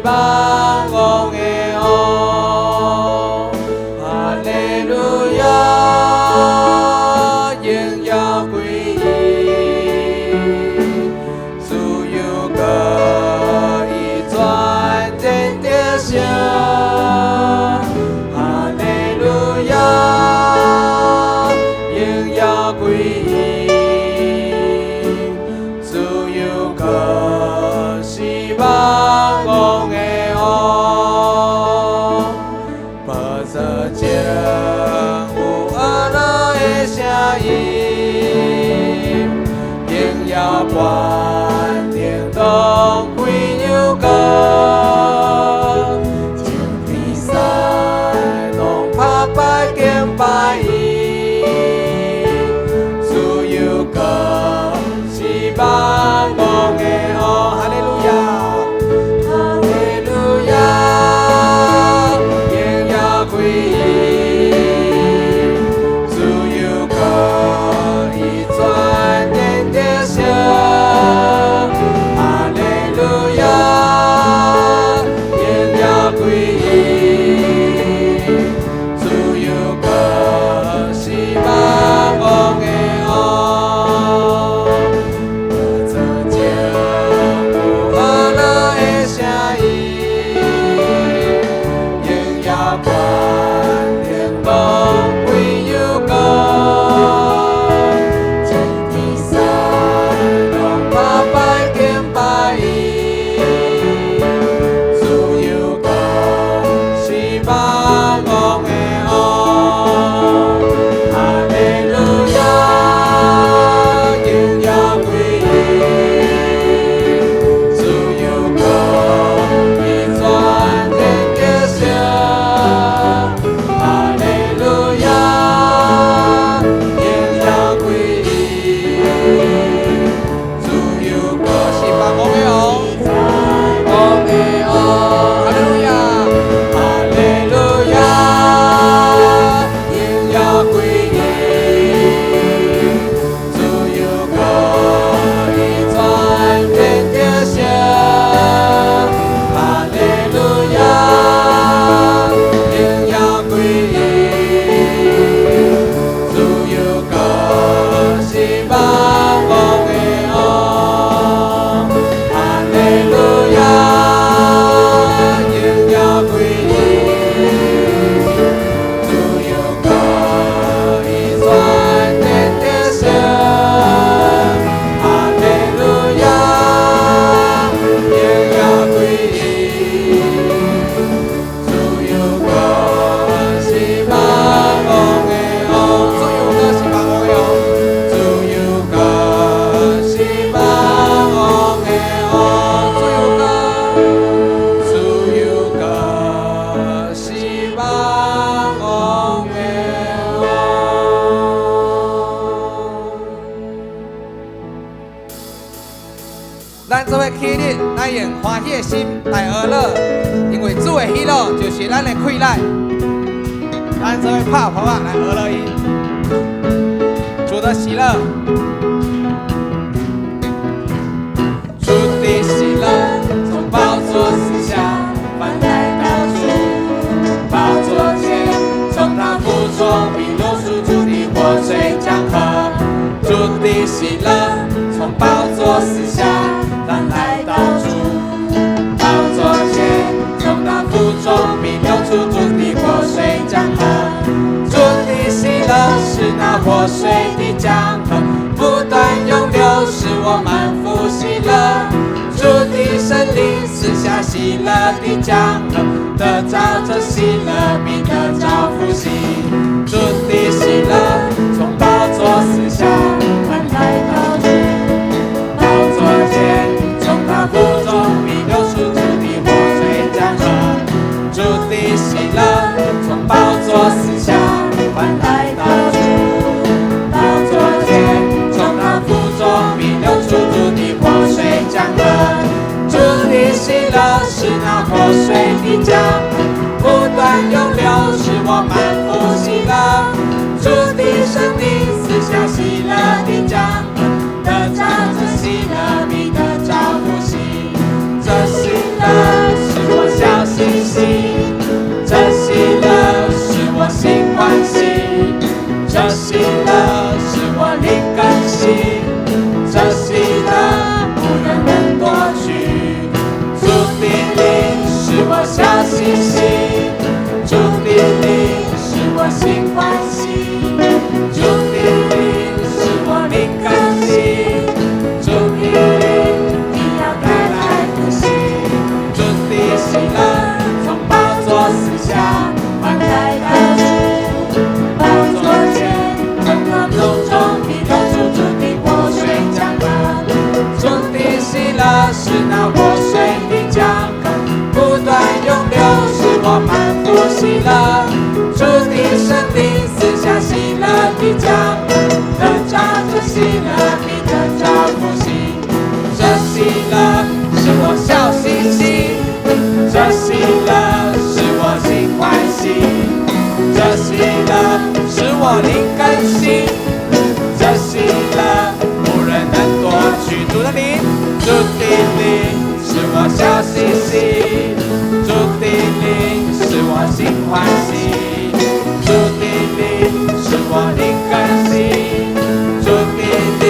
萬王的王，哈利路亞，榮耀歸伊，自由國伊全然得勝，哈利路亞，榮耀歸伊，自由國是萬王的王，寶座前有呵樂的聲音，榮耀權柄攏歸有國，眾天使攏拍敗敬拜伊，自由國是萬王的王，哈利路亞，哈利路亞，榮耀歸伊，自由國伊全然得勝，哈利路亞，榮耀歸伊，自由國是萬王的王，寶座前有呵樂的聲音，榮耀權柄攏歸有國，眾天使攏拍敗敬拜伊，自由國是萬王的王，哈利路亞，榮耀歸伊，自由國伊全然得勝，哈利路亞，榮耀歸伊，自由國是萬王的王，王的王，哈利路亞，哈利路亞，榮耀歸伊，自由國伊全然得勝，哈利路亞，榮耀歸伊，自由國是萬王的王，哈利路亞，榮耀歸伊，自由國伊全然得勝，哈利路亞，榮耀歸伊，自由國是萬王的王，自由國是萬王的王，自由國是萬王的王，自由國，自由國是萬王的王。咱做伙起立，咱用歡喜的心來呵樂，因為主的喜樂就是咱的氣力。咱做伙拍拍仔來呵樂伊，主的喜樂，主的喜樂從寶座賜下，凡來到主寶座前，從他腹中必流出主的活水江河。主的喜樂從寶座賜下，凡來到主寶座前，從他腹中必流出主的活水江河。主的喜樂是那活水的江河，不斷湧流，使我滿腹喜樂。主的聖靈賜下喜樂的江河，得著這喜樂比得著福氣。主的喜樂從寶座賜下，凡來到主寶座前，從他腹中必流出主的活水江河。主的喜樂從寶座賜下，凡來到主寶座前，從他腹中必流出主的活水江河。主的喜樂是那活水的江河，不斷湧流，使我滿腹喜樂。主的聖靈賜下喜樂的江河，得著這喜樂比得著福氣。這喜樂是我嘻嘻，這喜樂使我心歡喜，這喜樂使我靈更新，這喜樂無人能奪去。主的靈使我笑嘻嘻，主的靈使我心歡喜，主的靈使我靈更新，主的靈必要帶來復興，主的喜樂從寶座賜下，凡來到主寶座前，從他口中必流出主的活水江河。主的喜樂是那活水的江河，不斷湧流，使我滿腹喜樂。主的聖靈賜下喜樂的江河，得著這喜樂必得著復興。這喜樂使我笑嘻嘻，這喜樂使我心歡喜，這喜樂使我靈更新，這喜樂無人能奪去。主的靈，主的靈使我笑嘻嘻，主的靈使我心歡喜，主的靈使我靈更新，主的靈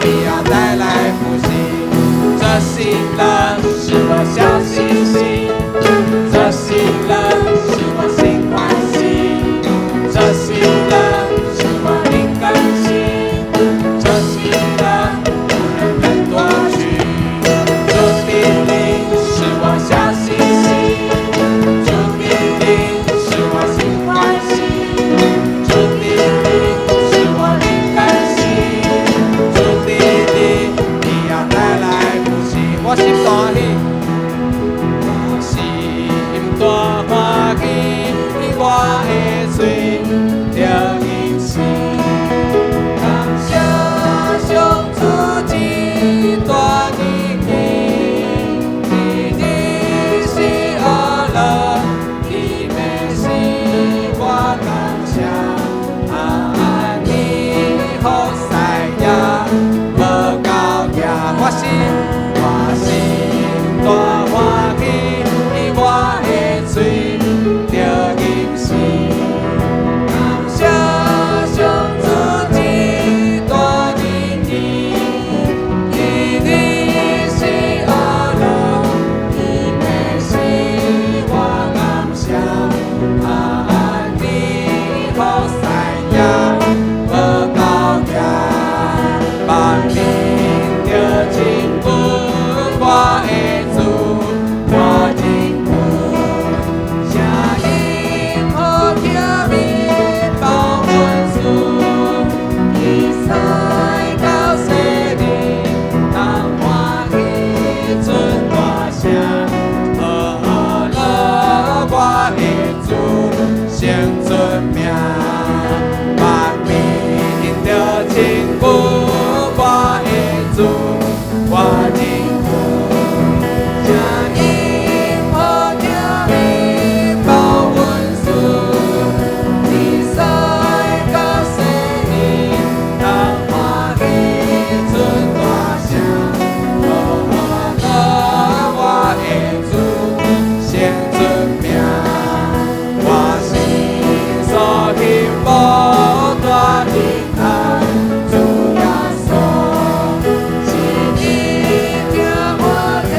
必要帶來復興。這喜樂使我笑嘻嘻，這喜樂使我心歡喜，這喜樂使我靈更新，這喜樂無人能奪去。主的靈使我笑嘻嘻，主的靈使我心歡喜，主的靈使我靈更新，主的靈必要帶來復興。我心大喜，我心大歡喜，我的喙著吟詩，感謝上主這大仁義，日日是樂樂，伊的是我感謝，阿彌好西耶，無夠額，我心大歡喜，我的喙著吟詩，感謝上主這大仁義，日日是樂樂，伊的是我感謝，阿彌好西耶，無夠額，萬民著親近我的主，我真久，聲音好聽面包文書，以賽到世人，當歡喜出大聲，呵樂我的主，先出名，萬民著親近我的主，我真久，聲音好聽面包文書，以賽到世人，當歡喜出大聲，呵樂我的主，先出名，我心所希望大仁愛，主耶穌，是你聽我替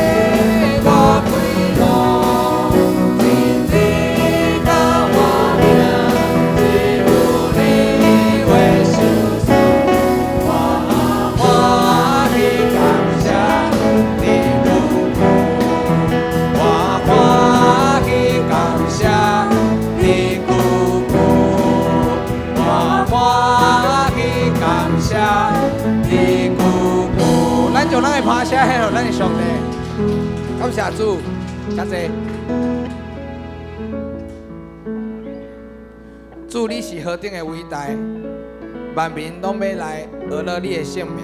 我開路，真理甲我命，只有你話相信，我歡喜感謝你久久，我歡喜感謝你久久，我歡喜感謝你久久。咱將咱的拍聲獻予咱的上帝，感謝主，請坐。主，你是何等的偉大，萬民攏欲來學樂你的聖名。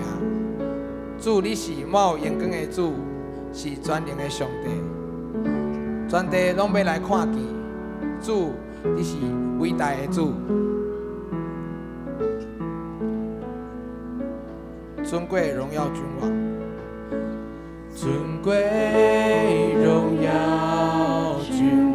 主，你是滿有榮光的主，是全能的上帝，全地攏欲來看見。主，你是偉大的主，尊貴榮耀君王，尊貴榮耀君王。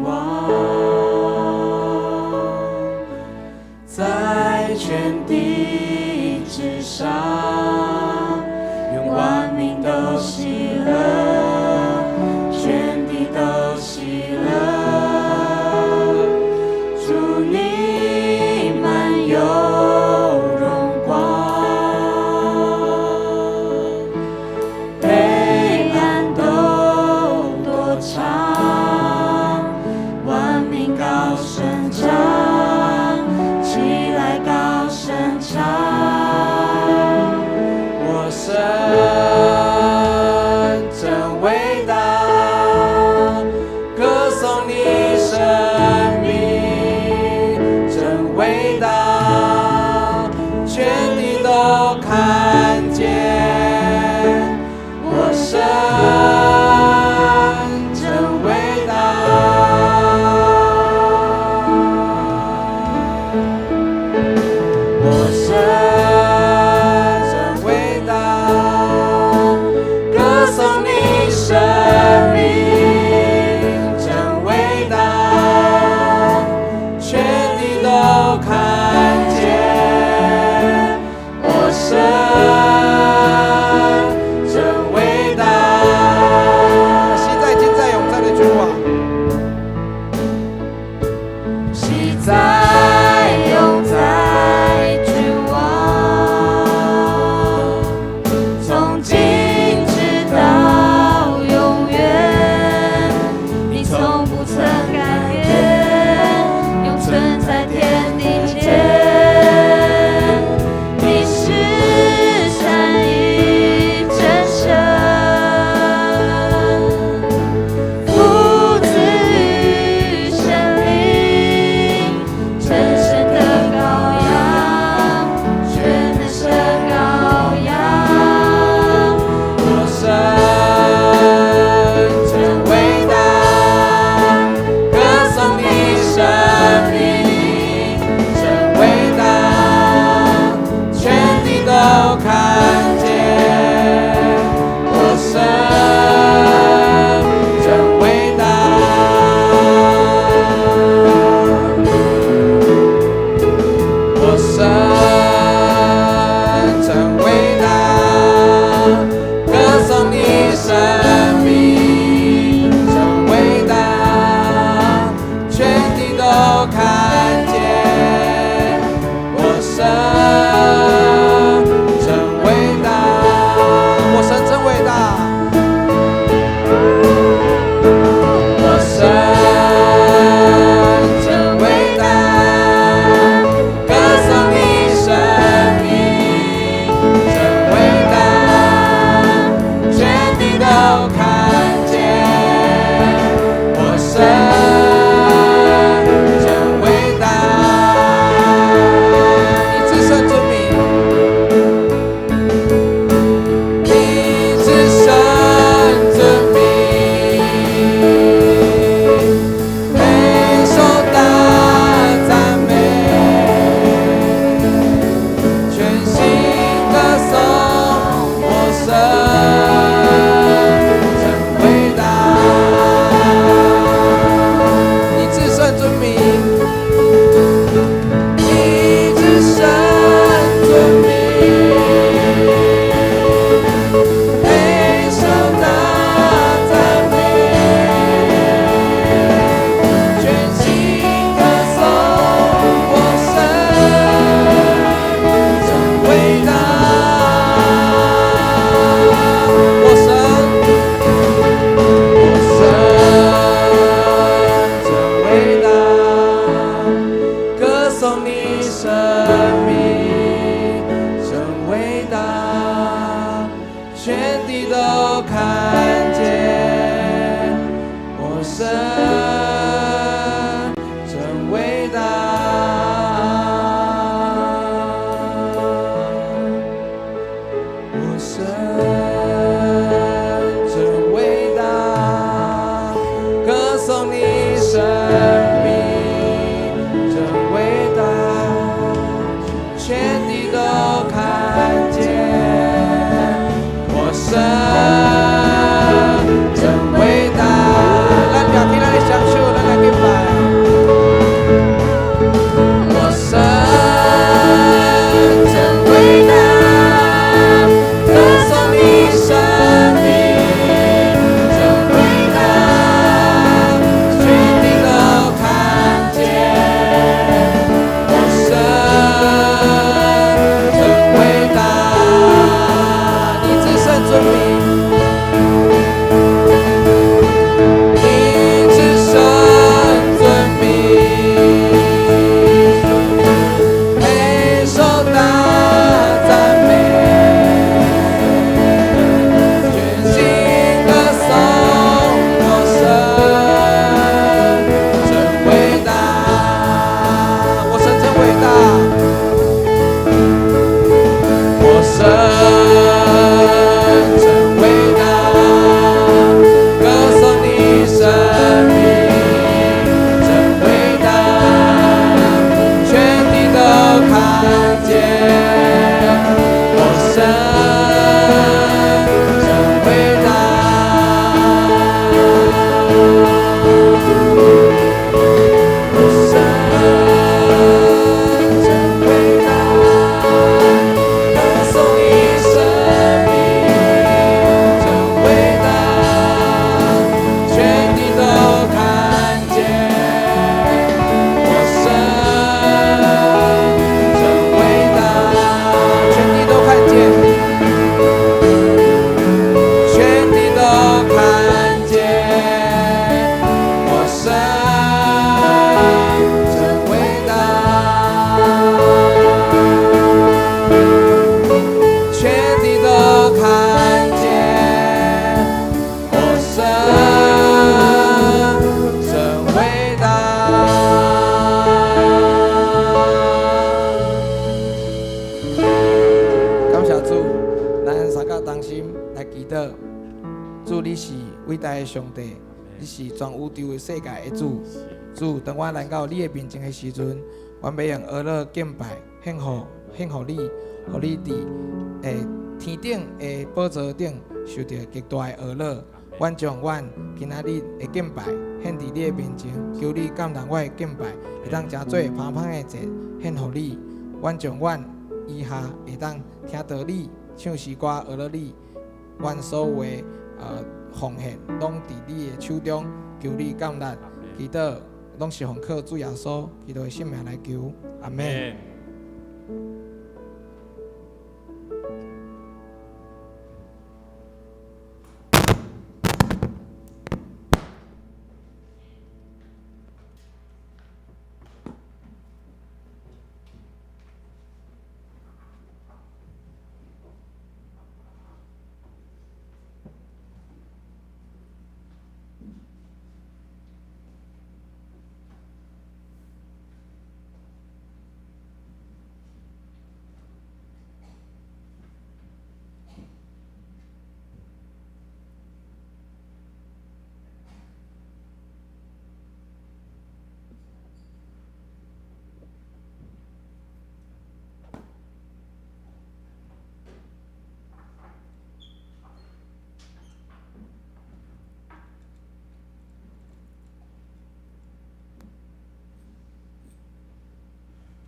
偉大的上帝，你是全宇宙的世界的主。主，當阮來到你的面前的時陣，阮欲用哀樂敬拜獻予獻予你，予你佇天頂的寶座頂受著極大的哀樂。阮將阮今仔日的敬拜獻佇你的面前，求你感動我的敬拜，會當成做芳香的祭獻予你。阮將阮以下會當聽著你唱詩歌，學了你，阮所有的奉獻攏佇你的手中，求你感恩，祈禱攏是奉靠主耶穌基督的聖名來求，阿們。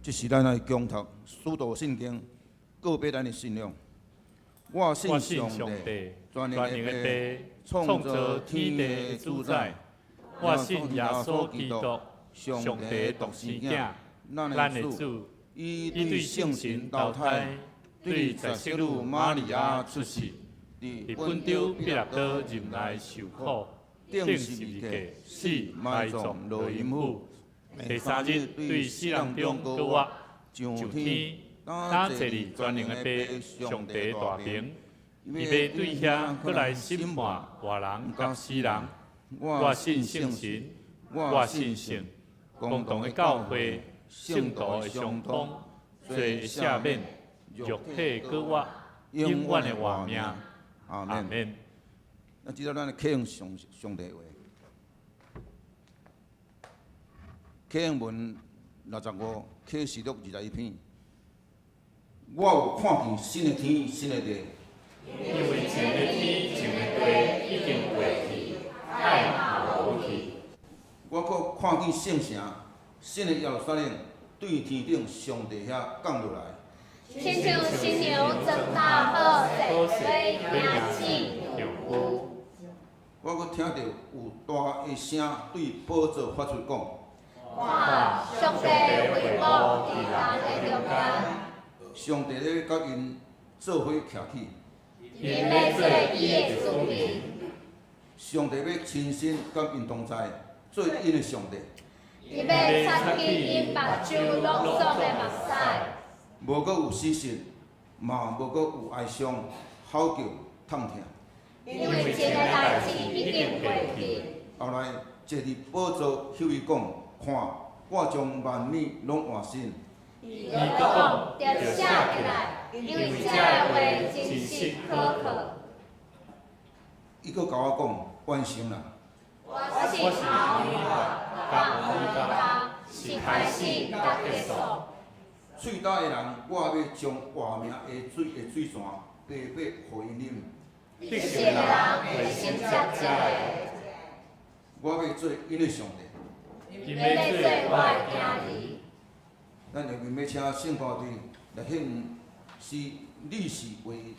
這是咱愛共讀使徒信經，告白咱的信仰。我信上帝，全能的父，創造天地的主宰。我信耶穌基督，上帝的獨生囝，咱的主。伊對聖神投胎，對十色女瑪利亞出世，佇本丟彼拉多入內受苦，釘十字架，死，埋葬，落陰府。第三日對死人中閣活，上天，擔坐佇全能的父上帝大爿，伊欲對遐閣來審判活人佮死人。我信聖神，我信聖公同的教會，聖徒的相通，罪的赦免，肉體閣活，永遠的活命。阿們。那接著咱來啟用上上帝話。啟應文65，啟示錄21篇。我有看見新的天，新的地。因為前的天，前的地已經過去，海嘛無去。我閣看見聖城，新的耶路撒冷，對天頂上帝遐降落來。親像新娘妝打好勢，欲迎娶丈夫。我閣聽著有大的聲對寶座發出講。看，上帝的會幕佇人的中間。上帝咧佮𪜶做伙徛起。𪜶欲做伊的子民。上帝欲親身佮𪜶同在，做𪜶的上帝。伊欲擦去𪜶目睭攏總的目屎。無閣有死訊，嘛無閣有哀傷、吼叫、痛疼。因為前的代誌已經過去。後來坐佇寶座彼位講：看，我將萬物攏換新。伊閣講，著寫起來，因為這个話真實可靠。伊閣共我講：完成啦。我是阿爾法佮歐米伽，是開始佮結束。喙焦的人，我欲將活命的水的水泉白白予𪜶啉。得勝的人會承接這个。我欲做𪜶的上帝。𪜶欲做我的囝兒。咱下面欲請聖歌隊來獻詩，你是唯一。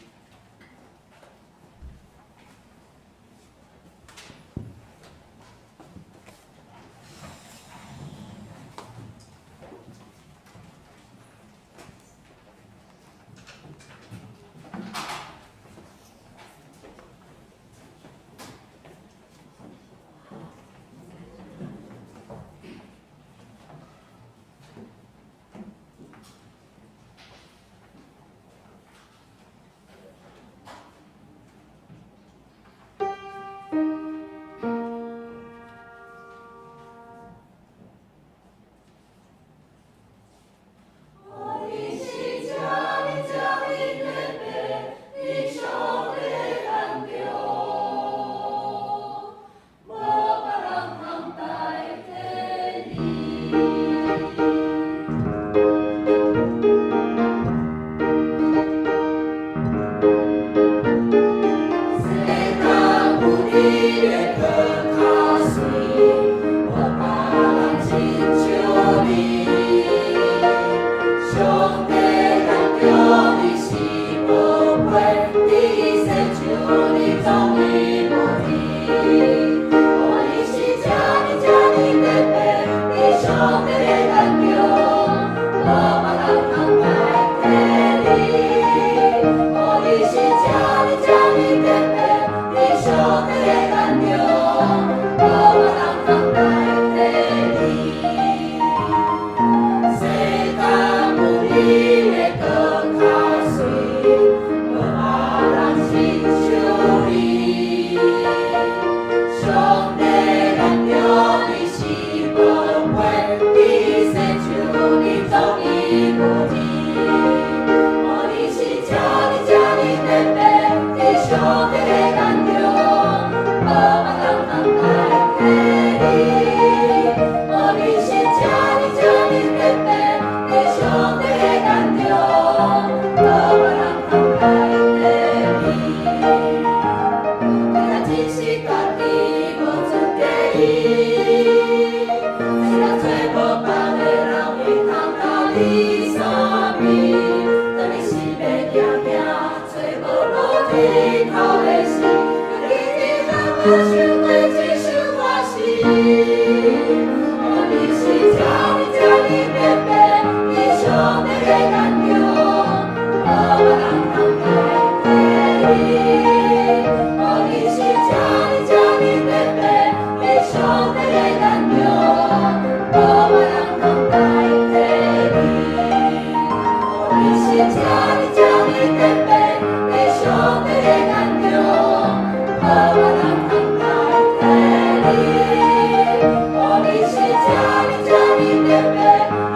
這呢這呢特別，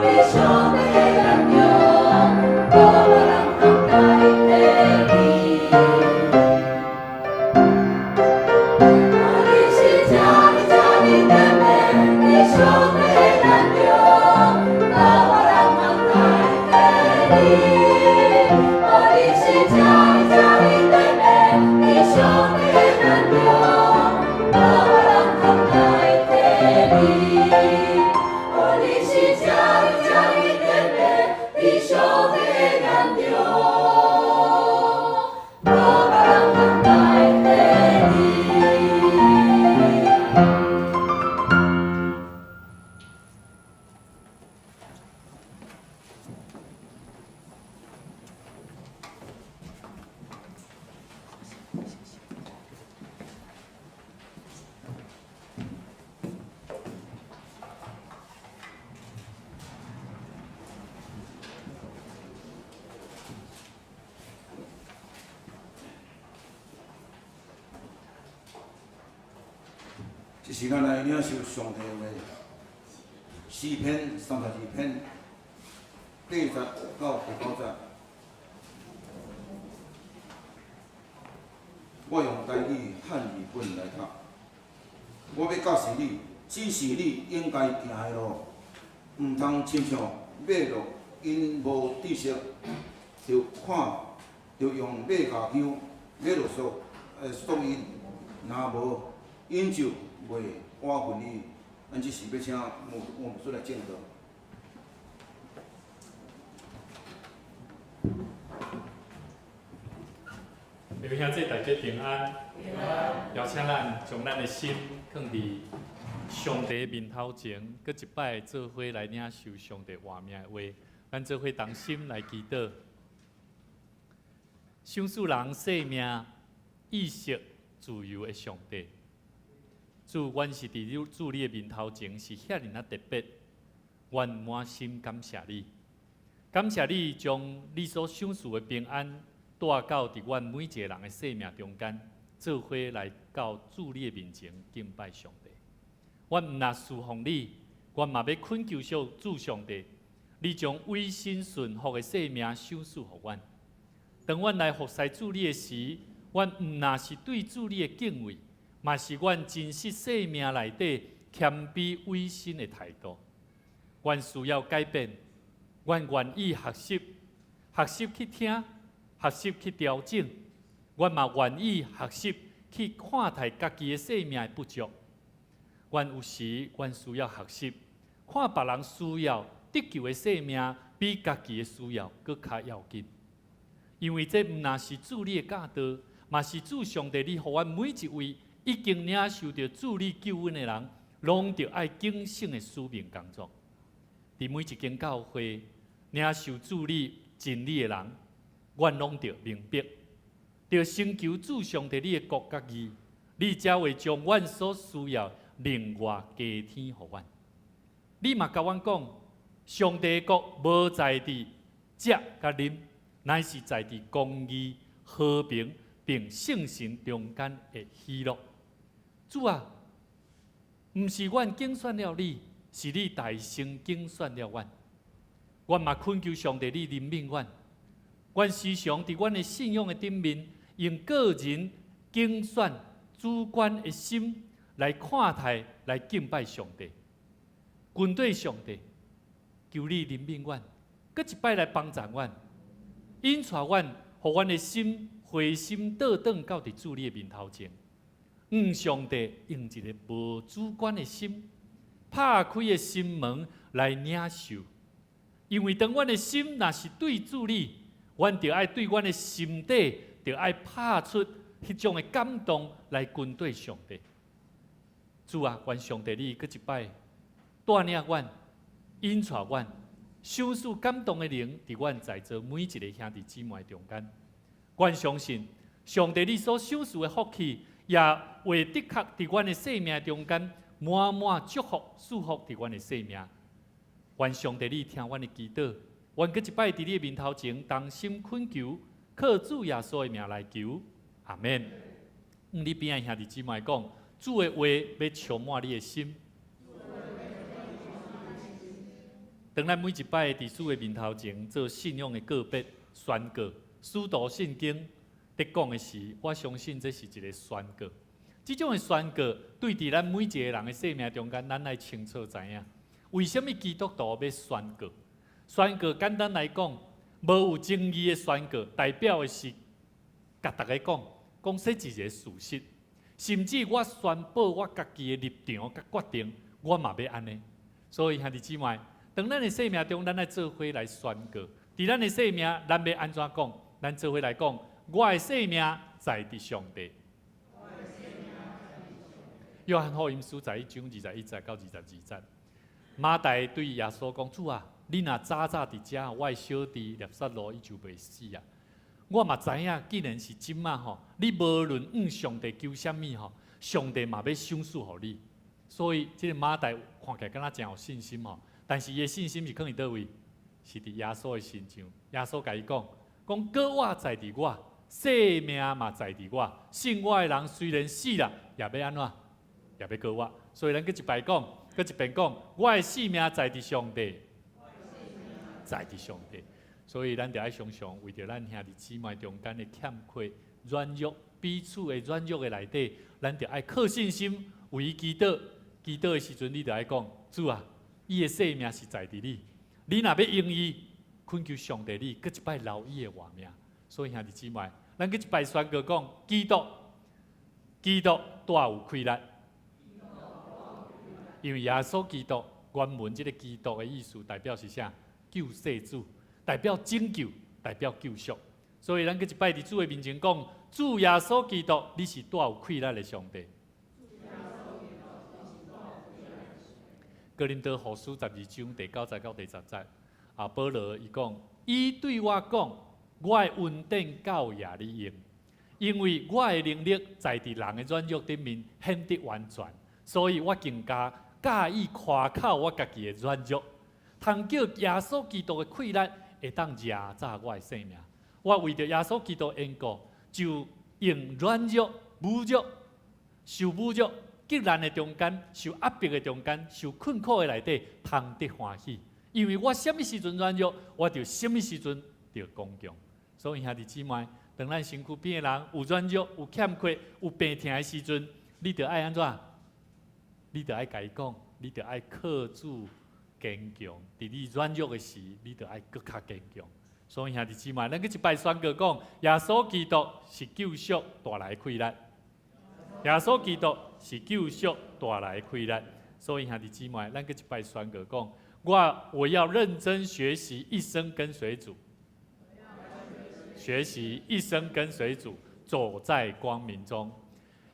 佇上帝的眼中，無別人通代替你。哦，你是這呢這呢特別，佇上帝的眼中，無別人通代替你。哦，你是這呢這呢特別，佇上帝的眼中，無別人通代替你。哦，你是這呢這呢特別，佇上帝的眼中，無別人通代替你。這時咱來領受上帝的話，詩篇32篇8節到19節。我用台語漢語本來讀。我欲教示你，指示你應該行的路，毋通親像馬鹿𪜶無知識，著看著用馬鵰鉤勒索索𪜶，若無𪜶就袂倚近伊。咱這時欲請黃牧師來證道。弟兄姊妹大家平安，邀請咱將咱的心放佇上帝面頭前，閣一擺做伙來領受上帝活命的話。咱做伙同心來祈禱。賞賜人生命、意識自由的上帝，主，阮是佇你主你的面頭前是遐爾仔特別，阮滿心感謝你，感謝你將你所賞賜的平安帶到佇阮每一個人的生命中間，做伙來到主你的面前敬拜上帝。阮毋若侍奉你，阮嘛欲懇求上主上帝，你將委身順服的生命賞賜予阮。當阮來服侍主你的時，阮毋若是對主你的敬畏，嘛是阮真實生命內底謙卑委身的態度。阮需要改變，阮願意學習，學習去聽，學習去調整。阮嘛願意學習去看待家己的生命的不足。阮有時，阮需要學習，看別人需要得救的生命，比家己的需要閣較要緊。因為這毋若是主你的教導，嘛是主上帝你予阮每一位已經領受著主你救恩的人，攏著愛警醒的使命工作。佇每一間教會領受主你真理的人，阮攏著明白，著成就主上帝你的國佮義，你才會將阮所需要另外加添予阮。你嘛共阮講，上帝的國無在佇食佮啉，乃是在佇公義、和平並聖神中間的喜樂。主啊，毋是阮揀選了你，是你代先揀選了阮。阮嘛懇求上帝，你憐憫阮。阮時常佇阮的信仰的頂面，用個人揀選主觀的心來看待、來敬拜上帝。軍隊上帝，求你憐憫阮，閣一擺來幫助阮，引帶阮，予阮的心回心倒轉到佇主你的面頭前。上帝用一个無主觀的心，拍開的心門來領受。因為當阮的心若是對主你，阮就愛對阮的心底，就愛拍出彼種的感動來跟綴上帝。主啊，願上帝你閣一擺帶領阮、引帶阮、賞賜感動的靈，佇阮在座每一个兄弟姊妹中間。阮相信上帝你所賞賜的福氣，也會的確佇阮的生命中間滿滿祝福、祝福佇阮的生命。願上帝你聽阮的祈禱，願閣一擺佇你的面頭前同心懇求，靠主耶穌的名來求，阿們。你邊仔兄弟姊妹講，主的話欲充滿你的心。當咱每一擺佇主的面頭前做信仰的告別宣告，使徒信經佇講的是，我相信這是一个宣告。這種的宣告對佇咱每一个人的生命中間，咱愛清楚知影，為啥物基督徒欲宣告？宣告簡單來講，無有爭議的宣告，代表的是共逐家講，講這是一个事實。甚至我宣布我家己的立場佮決定，我嘛欲按呢。所以兄弟姊妹，當咱的生命中，咱愛做伙來宣告。佇咱的生命，咱欲按怎講？咱做伙來講，我的生命在佇上帝。約翰福音書11章21節到22節，馬大對耶穌講：主啊，你若早早佇遮，我的小弟拉撒路伊就袂死啊！我嘛知影，既然是這馬吼，你無論向上帝求啥物吼，上帝嘛欲賞賜予你。所以，這个馬大看起來敢若誠有信心吼，但是伊的信心是囥佇佗位？是佇耶穌的身上。耶穌共伊講：講過活在佇我，生命嘛在佇我。信我的人雖然死啦，也欲按怎？也欲過活。所以咱閣一擺講，閣一遍講，我的性命在佇上帝，在佇上帝。所以咱著愛常常為著咱兄弟姊妹中間的欠缺、軟弱、彼此的軟弱的內底，咱著愛靠信心為伊祈禱。祈禱的時陣，你著愛講：主啊，伊的生命是在佇你，你若欲用伊，懇求上帝你閣一擺留伊的活命。所以兄弟姊妹，咱閣一擺宣告講：基督，基督帶有氣力。因為耶穌基督原文這个基督的意思代表是啥？救世主，代表拯救，代表救贖。所以咱閣一擺佇主的面前講：主耶穌基督，你是帶有氣力的上帝。哥林多後書12章第9節到第10節，啊，保羅伊講，伊對我講，我的恩典夠予你用，因為我的能力在佇人的軟弱頂面顯得完全，所以我更加佮意誇口我家己的軟弱，通叫耶穌基督的氣力會當壓榨我的生命。我為著耶穌基督的緣故，就用軟弱、侮辱、受侮辱、極難的中間、受壓迫的中間、受困苦的內底，通得歡喜。因為我啥物時陣軟弱，我就啥物時陣就剛強。所以兄弟姊妹，當咱身軀邊的人有軟弱、有欠缺、有病疼的時陣，你著愛按怎？你著愛共伊講，你著愛靠主堅強。佇你軟弱的時，你著愛閣較堅強。所以兄弟姊妹，咱閣一擺宣告講，耶穌基督是救贖帶來的氣力。耶穌基督是救贖帶來的氣力。所以兄弟姊妹，咱閣一擺宣告講，我要認真學習，一生跟隨主。學習一生跟隨主，走在光明中。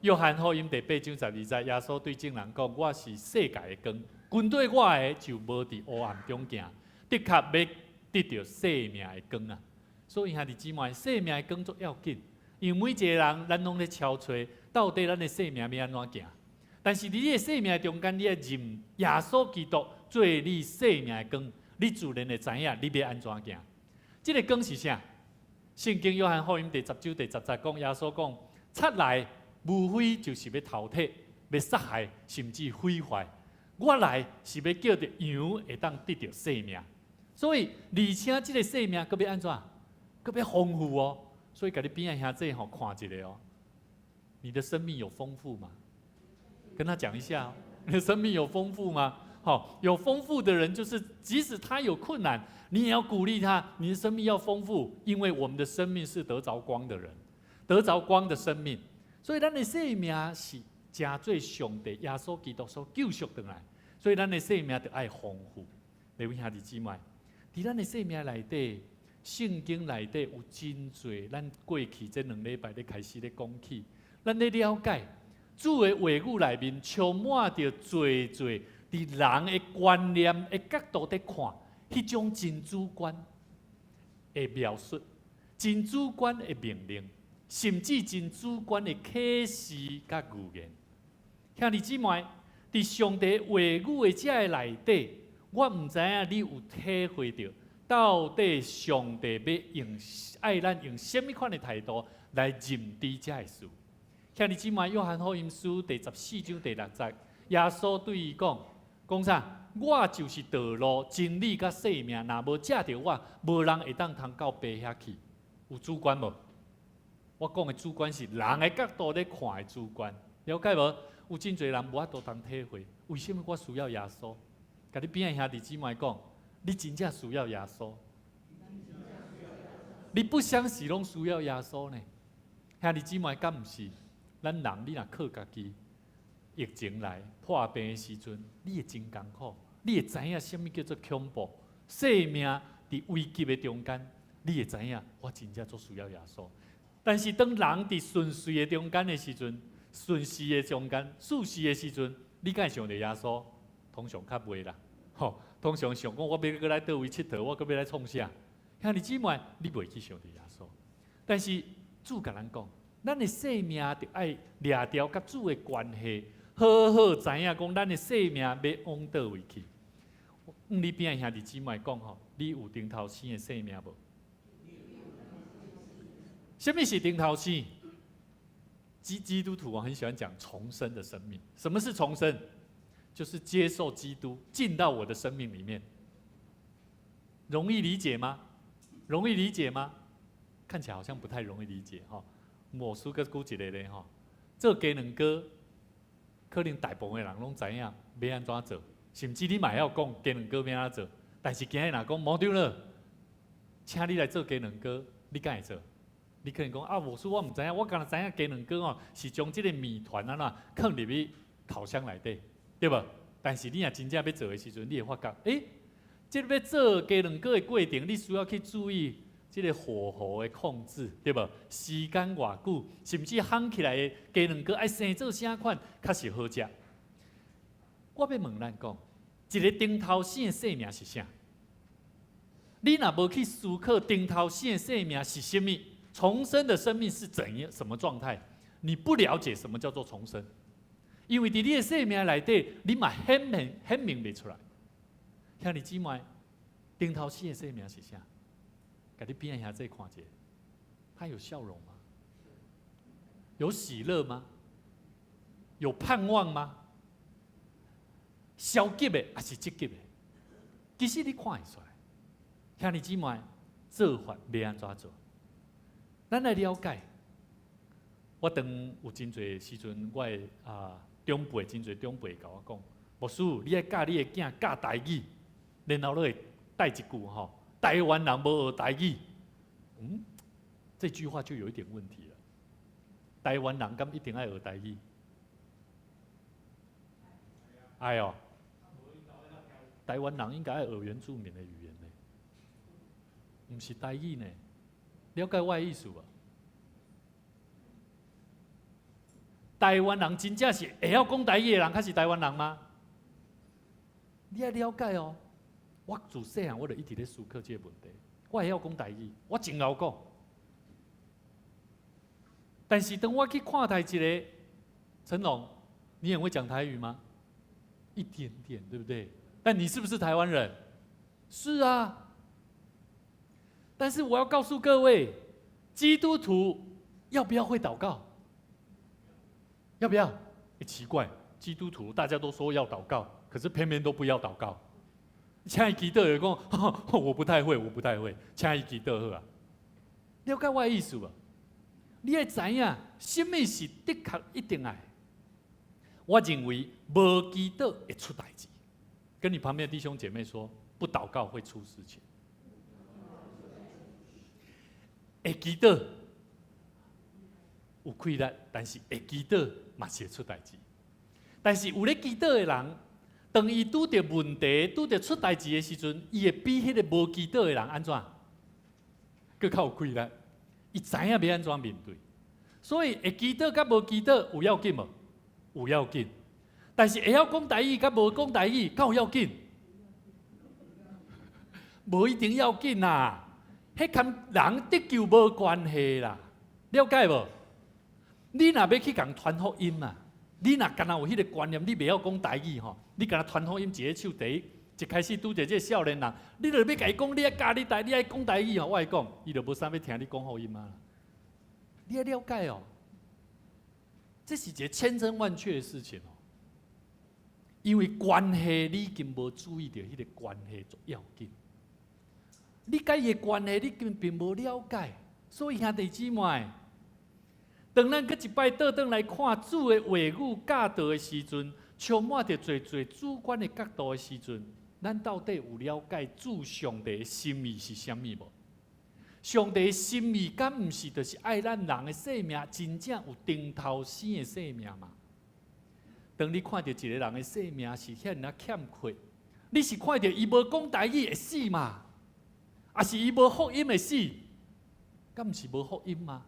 約翰福音第8章12節，耶穌對眾人講：我是世界的光，跟隨我的就無佇黑暗中行，的確欲得著生命的光啊！所以兄弟姊妹，生命的光足要緊，因為每一個人，咱攏咧敲揣，到底咱的生命欲按怎行？但是佇你的生命中間，你愛認耶穌基督做你生命的光，你自然會知影你欲按怎行。這个光是啥？聖經約翰福音第10章第10節講，耶穌講：賊來無非就是欲偷提、欲殺害，甚至毀壞。我來是欲叫著羊會當得著生命。所以，而且這个生命閣欲按怎？閣欲豐富哦。所以，共你邊仔兄弟吼看一下哦。你的生命有豐富嗎？跟他講一下，你的生命有豐富嗎？好，有豐富的人，就是即使他有困難，你也要鼓勵他。你的生命要豐富，因為我們的生命是得著光的人，得著光的生命。所以，咱的生命是成做上帝耶穌基督所救贖轉來，所以咱的生命著愛豐富。各位兄弟姊妹，佇咱的生命內底，聖經內底有真濟，咱過去這兩禮拜咧開始咧講起，咱咧了解主的話語內面充滿著濟濟佇人的觀念的角度佇看，彼種真主觀的描述，真主觀的命令，甚至真主觀的啟示佮預言。兄弟姊妹，佇上帝話語的這个內底，我毋知影你有體會著，到底上帝欲用愛咱用啥物款的態度來認知這个事。兄弟姊妹，約翰福音書第14章第6節，耶穌對伊講：講啥？我就是道路、真理佮生命，若無藉著我，無人會當通到爸遐去。有主觀無？我講的主觀是人的角度咧看的主觀，了解無？有真濟人無法度通體會，為啥物我需要耶穌？共你邊仔兄弟姊妹講，你真正需要耶穌？你不相信攏需要耶穌呢？兄弟姊妹，敢毋是？咱人你若靠家己，疫情來破病的時陣，你會真艱苦，你會知影啥物叫做恐怖？生命佇危急的中間，你會知影我真正足需要耶穌。但是當人佇順遂的中間的時陣，順勢的中間，順勢的時陣，你敢會想著耶穌？通常較袂啦，吼！通常想講我欲閣來佗位𨑨迌，我閣欲來創啥？兄弟姊妹，你袂去想著耶穌。但是主共咱講，咱的生命著愛掠牢佮主的關係，好好知影講咱的生命欲往佗位去。你邊仔兄弟姊妹講吼，你有重頭生的生命無？啥物是重頭生？基督徒我很喜歡講重生的生命。什麼是重生？就是接受基督進到我的生命裡面。容易理解嗎？容易理解嗎？看起來好像不太容易理解哈。牧師閣舉一個例吼，做雞卵糕，可能大部分的人攏知影欲按怎做，甚至你嘛會曉講雞卵糕欲按怎做。但是今日若講無對了，請你來做雞卵糕，你敢會做？你可能講啊，牧師我毋知影，我干焦知影雞卵糕哦，是將這個麵團按怎囥入去烤箱內底，對無？但是你若真正欲做的時陣，你會發覺，欸，這個欲做雞卵糕的過程，你需要去注意這個火候的控制，對無？時間偌久，甚至烘起來的雞卵糕愛生做啥款，較是好食。我欲問咱講，一個重頭生的生命是啥？你若無去思考重頭生的生命是啥物？重生的生命是怎樣什麼狀態？你不了解什麼叫做重生，因為佇你的生命內底，你嘛顯明袂出來。兄弟姊妹，重頭生的生命是啥？共你邊仔兄弟看一下，他有笑容嗎？有喜樂嗎？有盼望嗎？消極的還是積極的？其實你看會出來。兄弟姊妹，做法欲按怎做？咱來了解。我當有真濟時陣，我的長輩真濟長輩共我講，牧師，你愛教你的囝教台語，然後你會帶一句吼，台灣人無學台語。嗯，這句話就有一點問題了。台灣人敢一定愛學台語？愛哦，台灣人應該愛學原住民的語言呢，毋是台語呢。了解我的意思無？台灣人真正是會曉講台語的人，才是台灣人嗎？你愛了解哦。我自細漢我就一直咧思考這個問題。我會曉講台語，我真𠢕講。但是當我去看台一個陳龍，你也會講台語嗎？一點點，對不對？但你是不是台灣人？是啊。但是我要告訴各位，基督徒要不要會禱告？要不要？欸，奇怪，基督徒大家都說要禱告，可是偏偏都不要禱告。請伊祈禱會講，我不太會，我不太會。請伊祈禱好啊。了解我的意思無？你愛知影，啥物是的確一定愛。我認為無祈禱會出代誌。跟你旁邊的弟兄姐妹說，不禱告會出事情。會祈禱有氣力，但是會祈禱嘛是會出代誌。但是有咧祈禱的人，當伊拄著問題、拄著出代誌的時陣，伊會比彼個無祈禱的人按怎？閣較有氣力。伊知影欲按怎面對。所以會祈禱佮無祈禱有要緊無？有要緊。但是會曉講台語佮無講台語，敢有要緊？無一定要緊啦。彼佮人得救無關係啦，了解無？你若欲去共傳福音啊，你若干焦有彼個觀念，你袂曉講台語吼，你干焦傳福音一个手第一，一開始拄著這個少年人，你著欲共伊講，你愛教你台，你愛講台語吼，我會講，伊就無啥欲聽你講福音啊。你愛了解哦，這是一個千真萬確的事情哦。因為關係你已經無注意著彼个關係足要緊。你佮伊的關係你根本並無了解，所以兄弟姊妹，當咱閣一擺倒轉來看主的話語教導的時陣，充滿著濟濟主觀的角度的時陣，咱到底有了解主上帝的心意是啥物無？上帝的心意敢毋是就是愛咱人的生命真正有頂頭生的生命嗎？當你看著一個人的生命是遐爾仔欠缺，你是看著伊無講台語會死嗎？抑是伊無福音會死？敢毋是無福音嗎？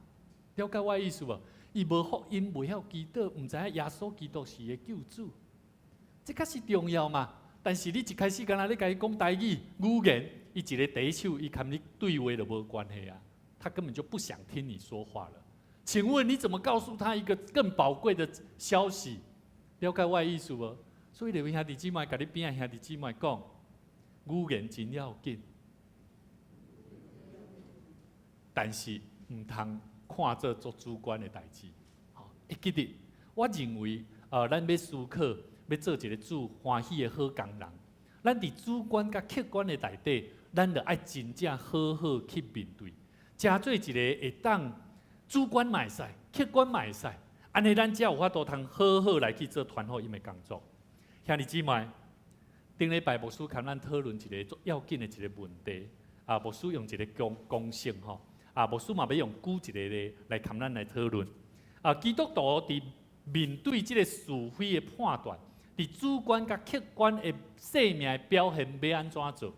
了解我的意思無？伊無福音，袂曉祈禱，毋知影耶穌基督是伊的救主，這較是重要嘛？但是你一開始敢若咧共伊講台語語言，伊一个第一手，伊佮你對話就無關係啊，他根本就不想聽你說話了。請問你怎麼告訴他一個更寶貴的消息？了解我的意思無？所以你兄弟姊妹，共你邊仔兄弟姊妹講，語言真要緊，但是毋通看做做主觀的代誌。吼，會記得，我認為，咱欲思考，欲做一个主歡喜的好工人，咱佇主觀佮客觀的內底，咱著愛真正好好去面對，成做一个會當主觀嘛會使，客觀嘛會使，按呢咱才有法度通好好來去做傳福音的工作。兄弟姊妹，頂禮拜牧師共咱討論一个足要緊的一个問題，啊，牧師用一个公公式吼，啊，牧師嘛欲用舉一个例來共咱來討論。啊，基督徒佇面對這个是非的判斷，佇主觀佮客觀的生命的表現，欲按怎做？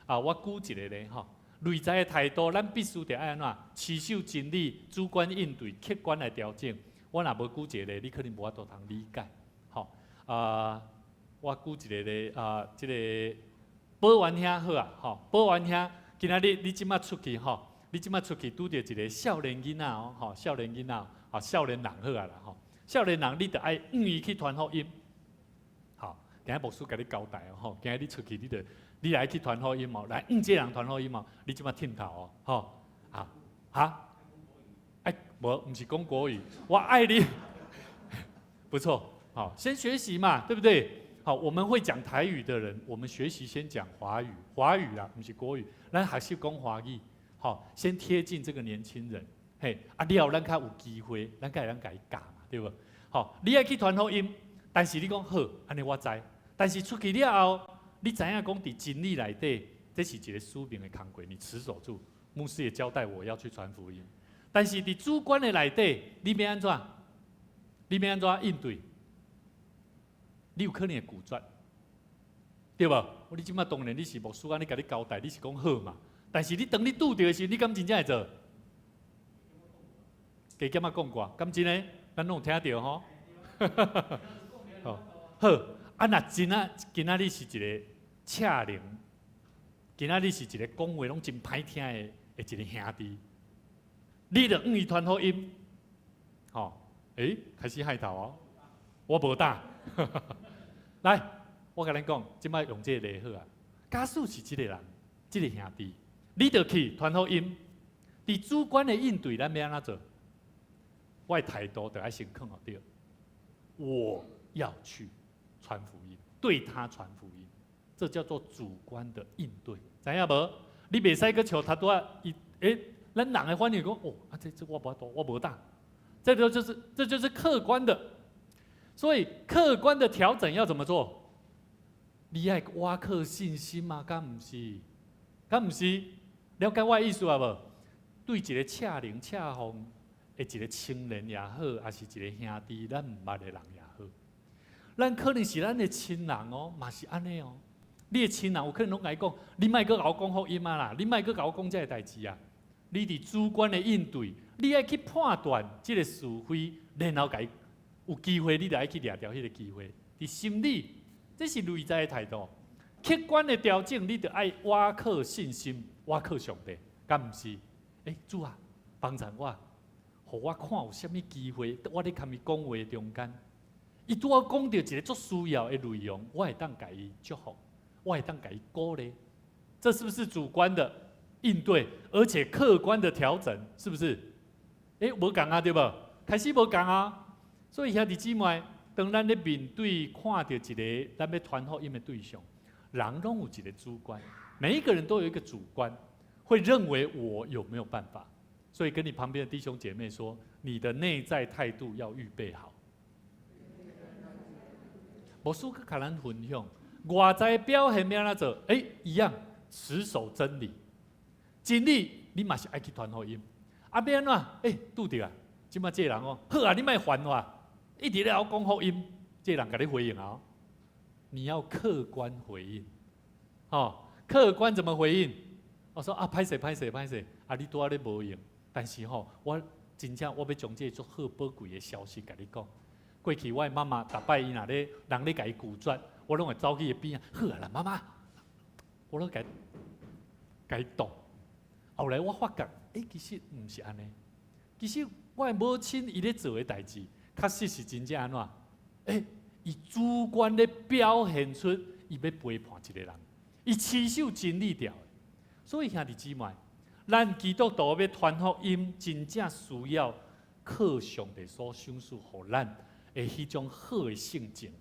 啊，我舉一个例吼，內在的態度，咱必須得愛按怎？持守真理，主觀應對，客觀來調整。我若無舉一个例，你可能無法度通理解。吼，啊，我舉一个例，啊，這个保安兄好啊，吼，保安兄，今仔日你這馬出去吼，你這馬出去拄著一个少年囡仔哦，吼，少年囡仔，吼，少年人好啊啦，吼，少年人你著愛向伊去傳福音。好，今仔牧師共你交代哦，吼，今仔你出去你著你來去傳福音哦，來向這个人傳福音哦，你這馬忝頭哦，吼，啊，哈，哎，無，毋是講國語，我愛你，不錯，好，先學習嘛，對不對？好，我們會講台語的人，我們學習先講華語，華語啦，毋是國語，咱學習講華語，好，先貼近這個年輕人，嘿，啊，了後咱較有機會，咱較會當共伊教嘛，對無？好，你愛去傳福音，但是你講好，按呢我知，但是出去了後，你知影講佇真理內底，這是一个使命的工課，你持守住。牧師也交代我要去傳福音，但是佇主觀的內底，你欲按怎？你欲按怎應對？你有可能會拒絕，對無？你這馬當然你是牧師，按呢共你交代，你是講好嘛？但是你當你拄著的時，你敢真正會做？加減仔講過，敢真的？咱攏有聽著吼？好，好，啊，若真啊，今仔日是一个赤靈，今仔日是一个講話攏真歹聽的一个兄弟，你著向伊傳福音，吼，欸，開始害頭哦，我無膽。來，我共恁講，這擺用這个例好啊。假使是這个人，這个兄弟，你著去傳福音，佇主觀的應對，咱欲按怎做？我的態度著愛先囥予對。我要去傳福音，對他傳福音，這叫做主觀的應對，知影無？你袂使閣像頭拄仔伊，欸，咱人的反應講，哦，啊，這我無法度，我無膽。這就是客觀的。所以客觀的調整要怎麼做？你愛倚靠信心嗎？敢毋是？敢毋是？了解我的意思啊無？對一个赤靈赤鳳的一个青年也好，抑是一个兄弟，咱毋捌的人也好，咱可能是咱的親人哦，嘛是按呢哦。你的親人有可能攏共你講，你莫閣共我講福音啊啦，你莫閣共我講這个代誌啊。你佇主觀的應對，你愛去判斷這个是非，然後共伊有機會，你就愛去掠著彼个機會。佇心理，這是內在的態度。客觀的調整，你著愛倚靠信心，倚靠上帝，敢毋是？欸，主啊，幫助我，予我看有啥物機會，我咧共伊講話中間，伊拄仔講著一个足需要的內容，我會當共伊祝福，我會當共伊鼓勵。這是不是主觀的應對，而且客觀的調整，是不是？欸，無仝啊，對無？開始無仝啊。所以兄弟姊妹，當咱咧面對看著一个咱欲傳福音的對象，人攏有一个主觀，每一個人都有一個主觀，會認為我有沒有辦法。所以跟你旁邊的弟兄姐妹說，你的內在態度要預備好。牧師閣共咱分享，外在表現欲按怎做？欸，一樣，持守真理。真理，你嘛是愛去傳福音。啊，欲按怎？欸，拄著啊！這擺這个人哦，好啊，你莫煩我，一直咧講福音，這个人共你回應啊。你要客觀回應，哦，客觀怎麼回應？我說啊，歹勢歹勢歹勢，啊，你拄仔咧無閒，但是吼，我真正我欲將這个足好寶貴的消息共你講。過去我的媽媽，逐擺伊若咧人咧共伊拒絕，我攏會走去伊邊仔，好啊啦，媽媽，我攏共共伊擋。後來我發覺，欸，其實毋是按呢。其實我的母親伊咧做的代誌，確實是真正按怎？欸，伊主觀咧表現出伊欲陪伴一個人，伊持守真理牢的。所以兄弟姊妹，咱基督徒欲傳福音，真正需要靠上帝所賞賜予咱的彼種好的性情。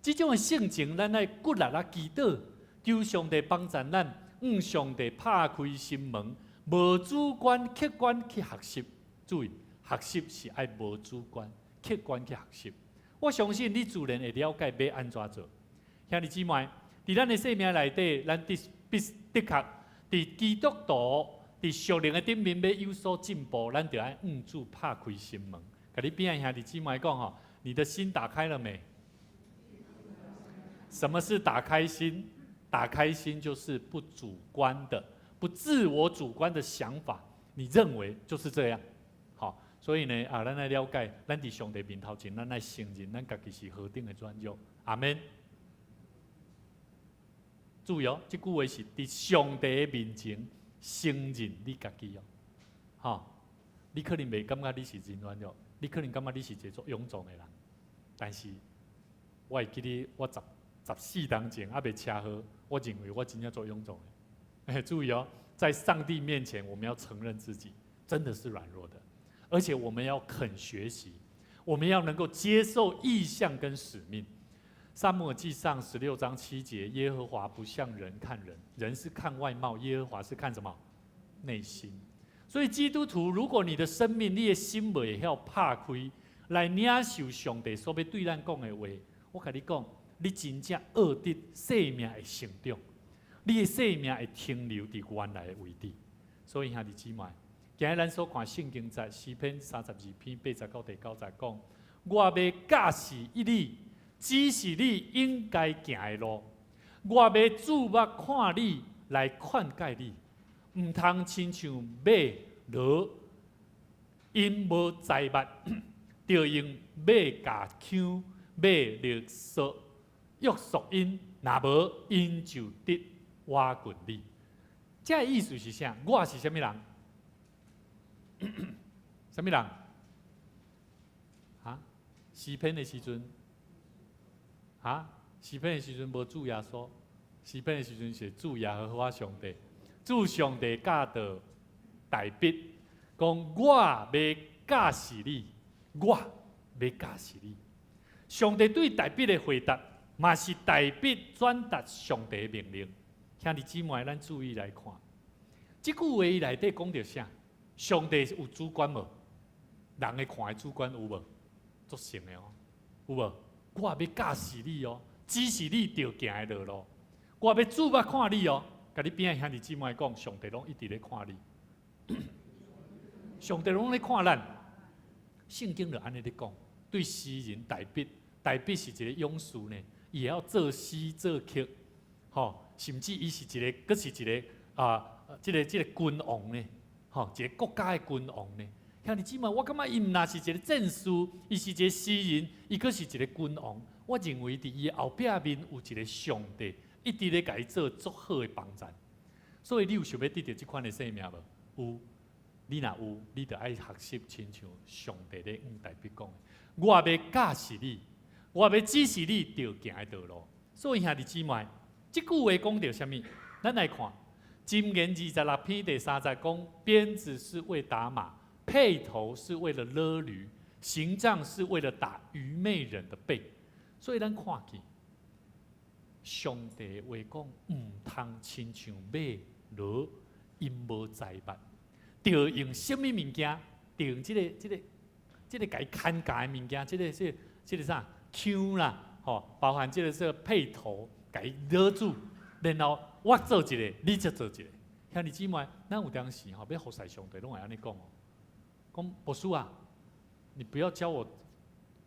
這種的性情，咱愛骨力仔祈禱，求上帝幫助咱，向上帝拍開心門，無主觀、客觀去學習。注意，學習是愛無主觀、客觀去學習。我相信你自然會了解欲按怎做。兄弟姊妹，佇咱的生命內底，咱的必的確佇基督徒佇屬靈的頂面欲有所進步，咱就愛向主拍開心門。共你邊仔兄弟姊妹講吼，你的心打開了沒？什麼是打開心？打開心就是不主觀的、不自我主觀的想法，你認為就是這樣。好，所以呢，啊，咱愛了解，咱佇上帝面頭前，咱愛承認，咱家己是何等的軟弱。阿們。注意哦，這句話是佇上帝的面前承認你家己哦。吼，你可能袂感覺你是真軟弱，你可能感覺你是一個足勇壯的人，但是我會記得我十四冬前猶未車禍，我認為我真正足勇壯的。欸，注意哦，在上帝面前，我們要承認自己真的是軟弱的，而且我們要肯學習，我們要能夠接受異象跟使命。撒母耳記上16章7節，耶和華不像人看人，人是看外貌，耶和華是看什麼？內心。所以基督徒，如果你的生命、你的心袂曉拍開來領受上帝所欲對咱講的話，我共你講，你真正學得生命會成長，你的生命會停留佇原來的位置。所以兄弟姊妹，今日咱所看聖經在詩篇32篇80到第9節講，我欲教示你，指示你應該行的路，我欲注目看你來勸誡你，毋通親像馬驢，𪜶無財物，著用馬鵰鉗、馬勒索約束𪜶，若無𪜶就得倚近你。這个意思是啥？我是啥物人？啥物人？啊？詩篇的時陣，啊？詩篇的時陣無主耶穌，詩篇的時陣是主耶和華上帝，主上帝教導大衛，講我欲教示你，我欲教示你。上帝對大衛的回答，嘛是大衛轉達上帝的命令。兄弟姊妹，咱注意來看，這句話伊內底講著啥？上帝有主觀無？人會看的主觀有無？足成的哦，有無？我欲教示你哦，指示你著行的道路。我欲注目看你哦，共你邊仔兄弟姊妹講，上帝攏一直咧看你，上帝攏咧看咱。聖經就按呢咧講，對詩人大衛，大衛是一個勇士呢，伊會曉作詩作曲，吼，甚至伊是一個，閣是一個啊，這個君王呢，吼，一個國家的君王呢。兄弟姊妹，我感覺伊毋若是一個戰士，伊是一個詩人，伊閣是一個君王。我認為佇伊後壁面有一個上帝，一直咧共伊做足好的幫贊。所以你有想欲得著這款的生命無？有，你若有，你著愛學習親像上帝咧向大衛講，我欲教示你，我欲指示你著行的道路。所以兄弟姊妹，這句話講著啥物？咱來看《箴言》26篇第3節講，鞭子是為打馬，轡頭是為了勒驢。刑杖是為了打愚昧人的背。所以咱看見上帝話講，毋通親像馬騾𪜶無財物，著用啥物物件？著用這個共伊牽架的物件，這個啥槍啦，吼，包含這個轡頭，共伊勒住，然後我做一个，你才做一個。兄弟姊妹，咱有當時吼欲服侍上帝，攏會按呢講哦。講牧師啊，你不要教我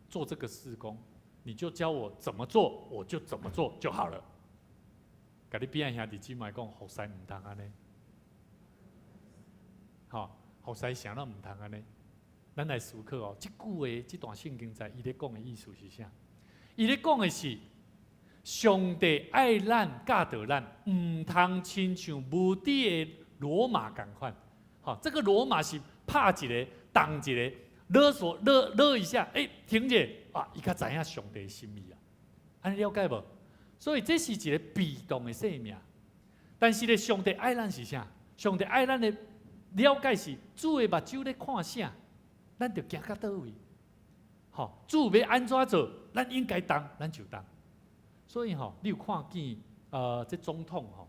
做這個事工，你就教我怎麼做，我就怎麼做就好了。共你邊仔兄弟姊妹講，服侍毋通按呢，吼，服侍啥攏毋通按呢。咱來思考哦，這句話，這段聖經在伊咧講的意思是啥？伊咧講的是上帝愛咱教導咱，毋通親像無知的騾馬仝款。吼，這個騾馬是拍一个，動一个，勒索勒勒一下，欸，停者啊，伊較知影上帝心意啊，按呢了解無？所以這是一个被動的生命。但是咧，上帝愛咱是啥？上帝愛咱的了解是主的目睭咧看啥，咱就行到佗位。吼，主欲按怎做，咱應該動，咱就動。所以吼，你有看見這總統吼，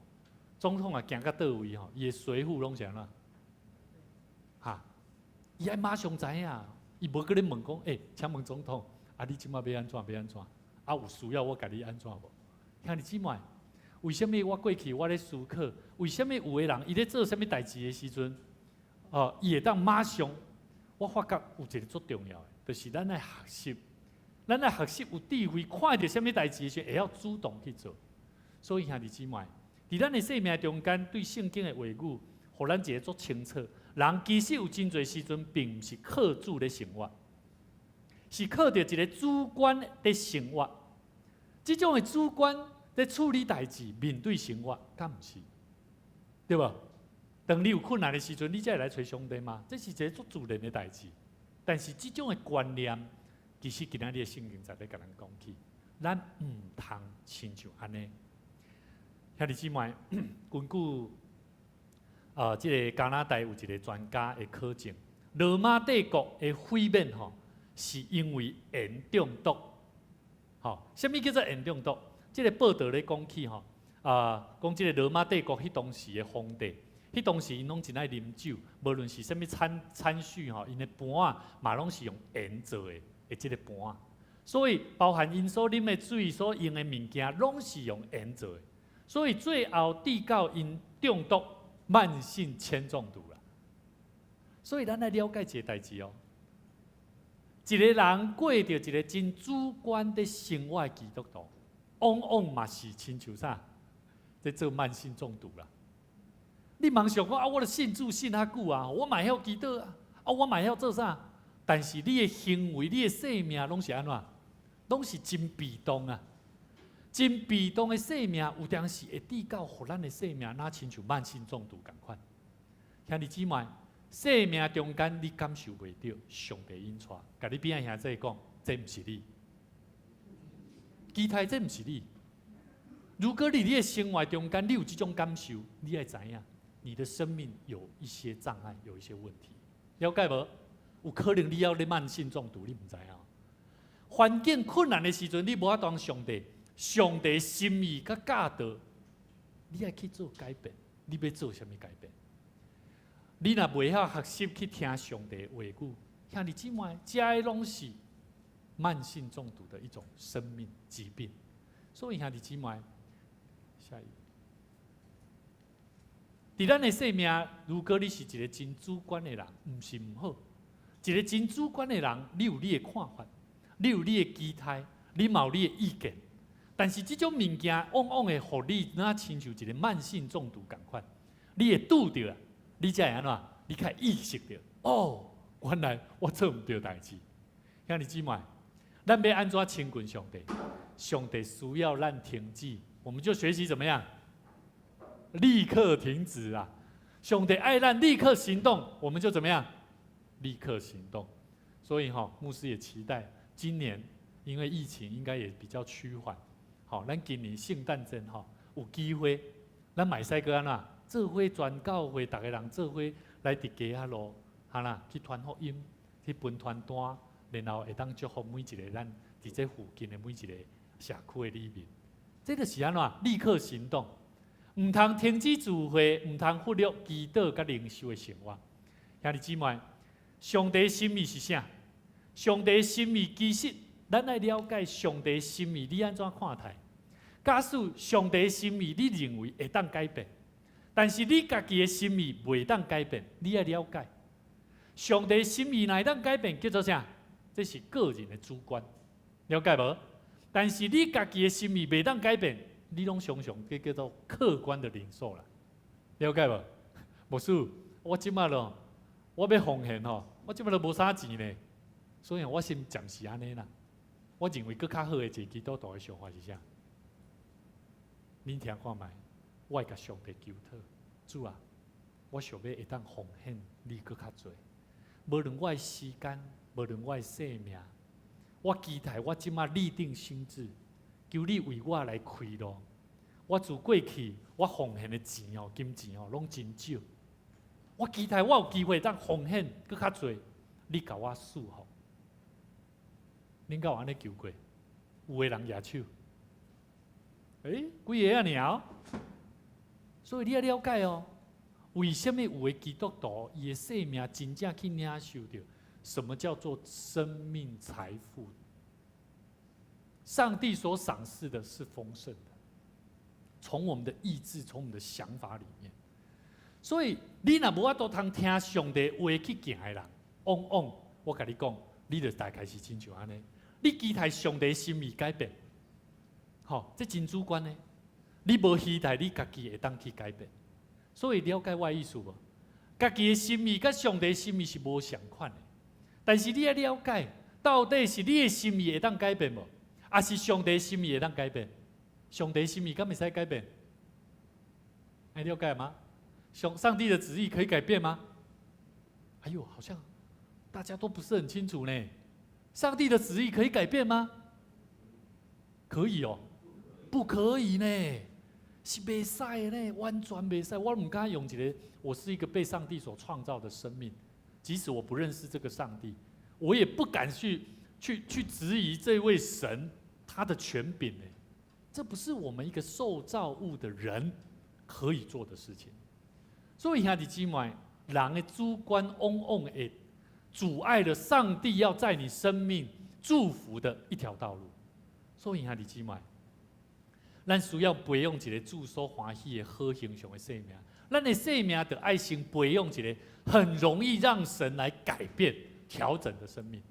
總統啊行到佗位吼，伊的隨扈攏是按怎？哈，伊愛馬上知影，伊無閣咧問講，欸，請問總統，啊你這馬欲按怎？欲按怎？啊有需要我共你按怎無？兄弟姊妹，為啥物我過去我咧思考，為啥物有的人伊咧做啥物代誌的時陣，哦，伊會當馬上，我發覺有一个足重要的，就是咱愛學習，咱愛學習有智慧，看著啥物代誌的時陣，會曉主動去做。所以兄弟姊妹，佇咱的生命中間，對聖經的話語，予咱一个足清楚。人其實有真濟時陣，並毋是靠主咧生活，是靠著一个主觀咧生活。這種的主觀咧處理代誌，面對生活，敢毋是？對無？當你有困難的時陣，你才會來揣上帝嗎？這是一个足自然的代誌。但是這種的觀念，其實今仔日的聖經在咧共咱講起，咱毋通親像按呢。兄弟姊妹，根據這个加拿大有一个專家的考證，羅馬帝國的毀滅吼，是因為鹽中毒。吼，啥物叫做鹽中毒？這个報道咧講起吼，啊，講這个羅馬帝國彼當時的皇帝，彼當時𪜶攏真愛啉酒，無論是啥物餐餐敘吼，𪜶的盤仔嘛攏是用鹽做的，的這个盤仔。所以包含𪜶所啉的水、所用的物件，攏是用鹽做的。所以最後致到𪜶中毒，慢性鉛中毒啦。所以咱來了解一个代誌哦。一个人過著一个真主觀的生活的基督徒，往往嘛是親像啥，在做慢性中毒啦。你茫想講啊，我著信主信較久啊，我嘛會曉祈禱啊，啊，我嘛會曉做啥？但是你的行為、你的生命攏是按怎？攏是真被動啊！真被動的生命，有當時會致到予咱的生命，若親像慢性中毒仝款。兄弟姊妹，生命中間你感受袂著上帝引帶，共你邊仔兄弟講，這毋是你，期待這毋是你。如果你的生活中間你有這種感受，你愛知影，你的生命有一些障礙，有一些問題，了解無？有可能你猶咧慢性中毒，你毋知影。環境困難的時陣，你無法度上帝，上帝心意佮教導，你愛去做改變，你欲做啥物改變？你若袂曉學習去聽上帝話語，兄弟姊妹，這攏是慢性中毒的一種生命疾病。所以兄弟姊妹，下一佇咱的生命，如果你是一个真主觀的人，毋是毋好。一个真主觀的人，你有你的看法，你有你的期待，你嘛有你的意見。但是這種物件往往會予你若親像一个慢性中毒仝款，你會拄著啊，你才會按怎？你較意識著，哦，原來我做毋著代誌。兄弟姊妹，咱欲按怎親近上帝？上帝需要咱停止，我們就學習怎麼樣？立刻停止啊！上帝愛咱立刻行動，我們就怎麼樣？立刻行動。所以哈，牧師也期待今年，因為疫情應該也比較趨緩，好，咱今年聖誕節哈有機會，咱嘛會使閣按怎？做伙全教會逐个人做伙來佇街仔路，哈啦，去傳福音，去分傳單，然後會當祝福每一个咱佇這附近的每一个社區的里面。這就是按怎？立刻行動，毋通停止聚會，毋通忽略祈禱佮靈修的生活。兄弟姊妹，上帝心意是啥？上帝心意其實，咱愛了解上帝心意，你按怎看待？假使上帝心意，你認為會當改變，但是你家己的心意袂當改變，你愛了解。上帝心意若會當改變，叫做啥？這是個人的主觀，了解無？但是你家己的心意袂當改變，你攏常常叫叫做客觀的領受啦，了解無？牧師，我這擺咯，我欲奉獻吼，我這擺都無啥錢呢，所以我先暫時按呢啦。我認為閣較好的一個基督徒的想法是啥？恁聽看覓？我會共上帝求禱，主啊，我想欲會當奉獻你閣較濟，無論我的時間，無論我的性命，我期待我這擺立定心志，求你為我來開路。我自過去我奉獻的錢哦，金錢哦，攏真少。我期待我有機會當奉獻閣較濟，你共我賜福。恁敢有按呢求過？有的人舉手。欸，幾个仔爾？所以你愛了解哦，為啥物有的基督徒伊的生命真正去領受著什麼叫做生命財富？上帝所賞賜的是豐盛的，從我們的意志，從我們的想法裡面。所以你若無法度通聽上帝話去行的人，往往我共你講，你就大概是親像按呢。你期待上帝心意改變，吼，這真主觀的。你無期待你家己會當去改變，所以了解我的意思無？家己的心意佮上帝心意是無相仝的，但是你愛了解，到底是你的心意會當改變無？抑是上帝心意會當改變？上帝心意敢會使改變？愛了解嗎？上帝的旨意可以改變嗎？哎呦，好像大家都不是很清楚呢。上帝的旨意可以改變嗎？可以哦，不可以呢？是袂使的呢，完全袂使。我毋敢用一个，我是一個被上帝所創造的生命，即使我不認識這個上帝，我也不敢去質疑這位神他的權柄呢。這不是我們一個受造物的人可以做的事情。所以兄弟姊妹，人的主觀往往會阻礙了上帝要在你生命祝福的一條道路。所以兄弟姊妹，咱需要培養一個主所歡喜的好形象的生命。咱的生命就愛先培養一個很容易讓神來改變、調整的生命。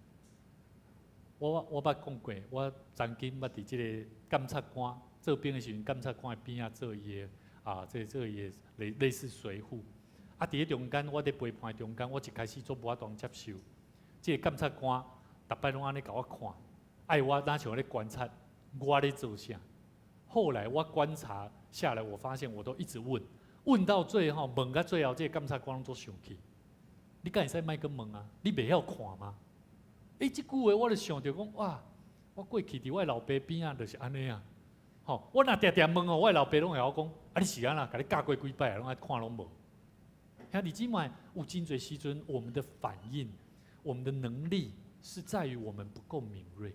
我捌講過，我曾經捌佇這個檢察官做兵的時陣，檢察官的邊仔做伊的啊，這做伊的類似隨扈。啊，佇咧中間，我佇陪伴中間，我一開始做無法度接受。這個檢察官逐擺攏按呢共我看，愛我若像咧觀察我咧做啥。後來我觀察下來，我發現我都一直問，問到最後，問到最後，這個檢察官攏足生氣。你敢會使莫閣問啊？你袂曉看嗎？欸，這句話我就想著講，哇！我過去佇我老爸邊仔就是按呢啊。吼，我若定定問哦，我老爸攏會曉講，啊，你是按怎？共你教過幾擺啊，攏愛看攏無。兄弟姊妹，有真濟時陣，我們的反應、我們的能力，是在於我們不夠敏銳。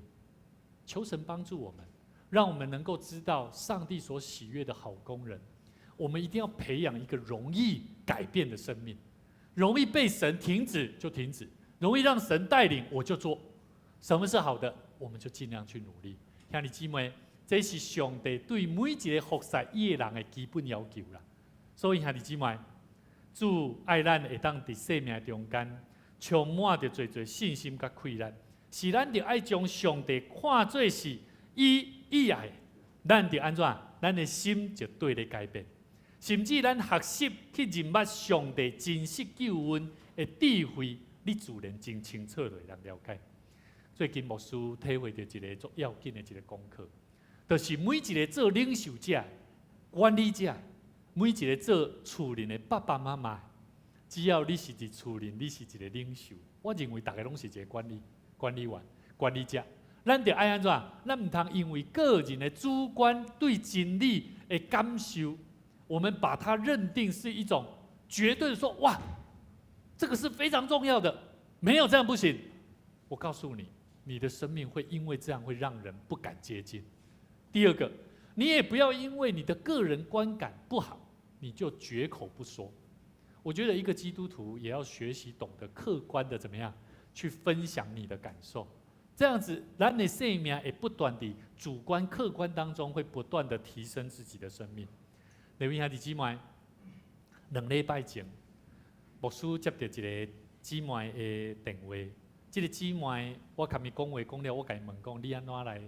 求神幫助我們，讓我們能夠知道上帝所喜悅的好工人。我們一定要培養一個容易改變的生命，容易被神停止就停止，容易讓神帶領我就做。什麼是好的，我們就盡量去努力。兄弟姊妹，這是上帝對每一個服侍伊的人的基本要求啦。所以兄弟姊妹，主愛咱會當佇生命中間充滿著濟濟信心佮氣力，是咱著愛將上帝看做是伊意愛，咱著按怎？咱的心就對咧改變，甚至咱學習去認捌上帝真實救恩的智慧，你自然真清楚就會當了解。最近牧師體會著一个足要緊的一个功課，就是每一个做領袖者、管理者，每一个做厝裡的爸爸媽媽，只要你是佇厝裡，你是一个領袖，我認為逐个攏是一个管理員、管理者。咱著愛按怎？咱毋通因為個人的主觀對真理的感受，我們把它認定是一種絕對的說，哇，這個是非常重要的，沒有這樣不行。我告訴你，你的生命會因為這樣會讓人不敢接近。第二個，你也不要因為你的個人觀感不好，你就絕口不說。我覺得一個基督徒也要學習懂得客觀的怎麼樣去分享你的感受，這樣子，咱的生命會不斷地主觀客觀當中會不斷的提升自己的生命。各位兄弟姊妹，2禮拜前，牧師接著一個姊妹的電話，這個姊妹我共伊講話講了，我共伊問講，你按怎來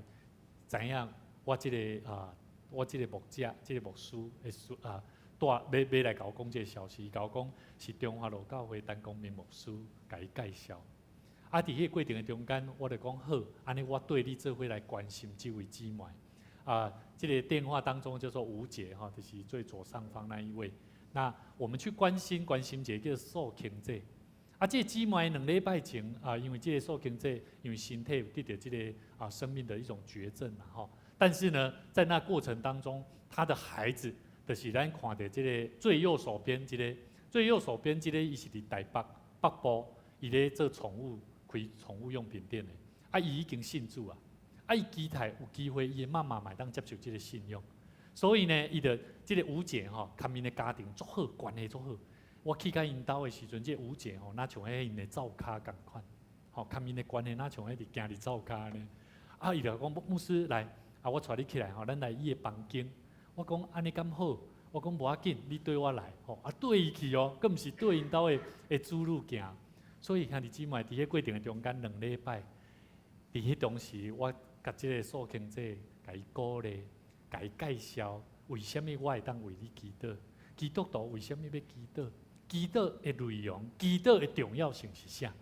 知影我這個啊，我這個牧者，這個牧師的事啊，帶欲欲來共我講這個消息，伊共我講是中華路教會陳光明牧師共伊介紹。啊，佇彼個過程的中間，我就講好，按呢我綴你做伙來關心這位姊妹。啊，這個電話當中叫做吳姐哈，就是最左上方那一位。那我們去關心關心一個叫素卿姐。啊，這個姊妹2禮拜前啊，因為這個素卿姐因為身體有得著這個啊生命的一種絕症嘛吼。但是呢，在那過程當中，他的孩子就是咱看著這個最右手邊這個，最右手邊這個，伊是佇台北北部，伊咧做寵物開寵物用品店的。啊，伊已經信主啊，啊，伊期待有機會，伊的媽媽嘛會當接受這個信仰。所以呢，伊就這個吳姐吼，佮𪜶的家庭足好，關係足好。我去共𪜶兜的時陣，這個吳姐吼，若像彼𪜶的灶跤仝款，吼，佮𪜶的關係若像彼佇行佇灶跤呢。啊，伊就講牧師來，啊，我帶你起來吼，咱來伊的房間。我講按呢敢好？我講無要緊，你綴我來吼，啊，綴伊去哦，閣毋是綴𪜶兜的子女行。所以兄弟姊妹，佇彼過程的中間2禮拜，佇彼當時，我共這個素卿姐，共伊鼓勵，共伊介紹，為啥物我會當為你祈禱？基督徒為啥物欲祈禱？祈禱的內容，祈禱的重要性是啥？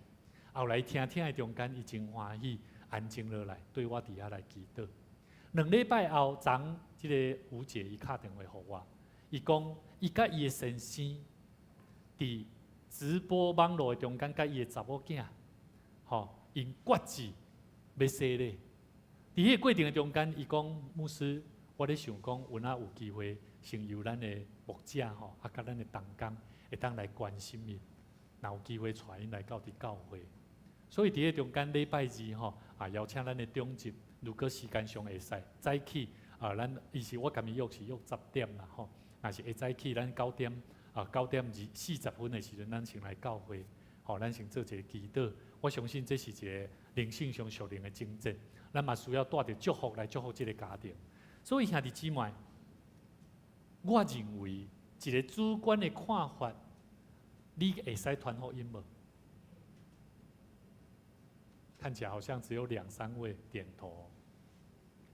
後來聽聽的中間，伊真歡喜，安靜落來，綴我佇遐來祈禱。2禮拜後，昨這個吳姐伊敲電話予我，伊講伊佮伊的先生佇直播網路的中間，佮伊的查某囝，吼，𪜶決志欲洗禮。佇彼個過程的中間，伊講牧師，我咧想講，有哪有機會，先由咱的牧者吼，啊，佮咱的同工會當來關心𪜶，若有機會帶𪜶來到佇教會。所以佇彼中間禮拜二吼，啊，邀請咱的長執，如果時間上會使早起啊，咱伊是我共伊約是約10點啦吼，若是會早起，咱九點啊9點40分的時陣，咱先來教會，吼，咱先做一個祈禱。我相信這是一個靈性上屬靈的征戰，咱嘛需要帶著祝福來祝福這個家庭。所以兄弟姊妹，我認為一個主觀的看法，你會使傳福音無？看起來好像只有兩三位點頭。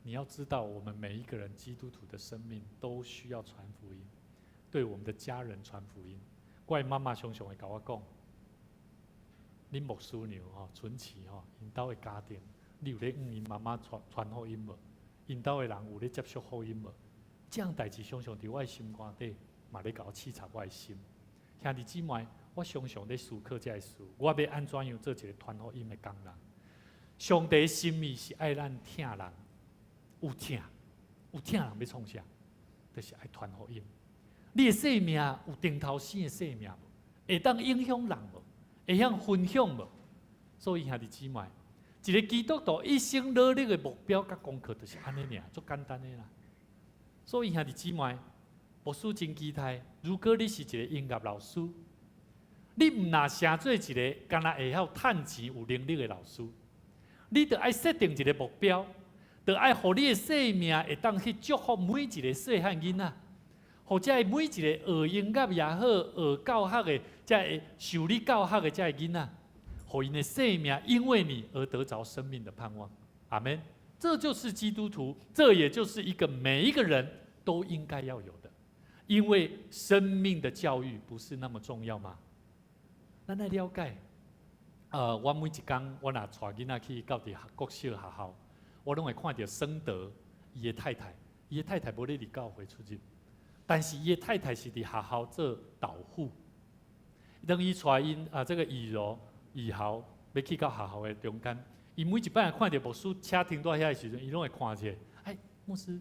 你要知道，我們每一個人基督徒的生命都需要傳福音，對我們的家人傳福音。我的媽媽常常會共我講：恁牧師娘吼，春琪吼，𪜶兜的家庭，你有咧向𪜶媽媽傳傳福音無？𪜶兜的人有咧接受福音無？這樣代誌常常佇我的心肝底，嘛咧共我刺插我的心。兄弟姊妹，我常常咧思考這个事，我欲按怎樣做一個傳福音的工人？上帝心意是愛咱疼人，有疼，有疼人欲創啥？就是愛傳福音。你的生命有頂頭生的生命無？會當影響人無？會曉分享無？所以兄弟姊妹，一個基督徒一生努力的目標佮功課，就是按呢爾，足簡單的啦。所以兄弟姊妹，牧師真期待，如果你是一個音樂老師，你毋若成做一個干焦會曉趁錢有能力的老師，你著愛設定一個目標，著愛予你的生命會當去祝福每一個細漢囡仔，或者每一個學音樂也好，學教學的，這個受你教學的這个囡仔，予𪜶的生命因為你而得著生命的盼望。阿門。這就是基督徒，這也就是一個每一個人都應該要有的，因為生命的教育不是那麼重要嗎？咱來了解，我每一工我若帶囡仔去到佇國小學校，我攏會看著孫德伊的太太，伊的太太無咧佇教會出入，但是伊的太太是佇學校做導護。當伊帶𪜶啊，這個以柔、以豪欲去到學校的中間，伊每一擺看著牧師車停佇遐的時陣，伊攏會看者，哎，牧師，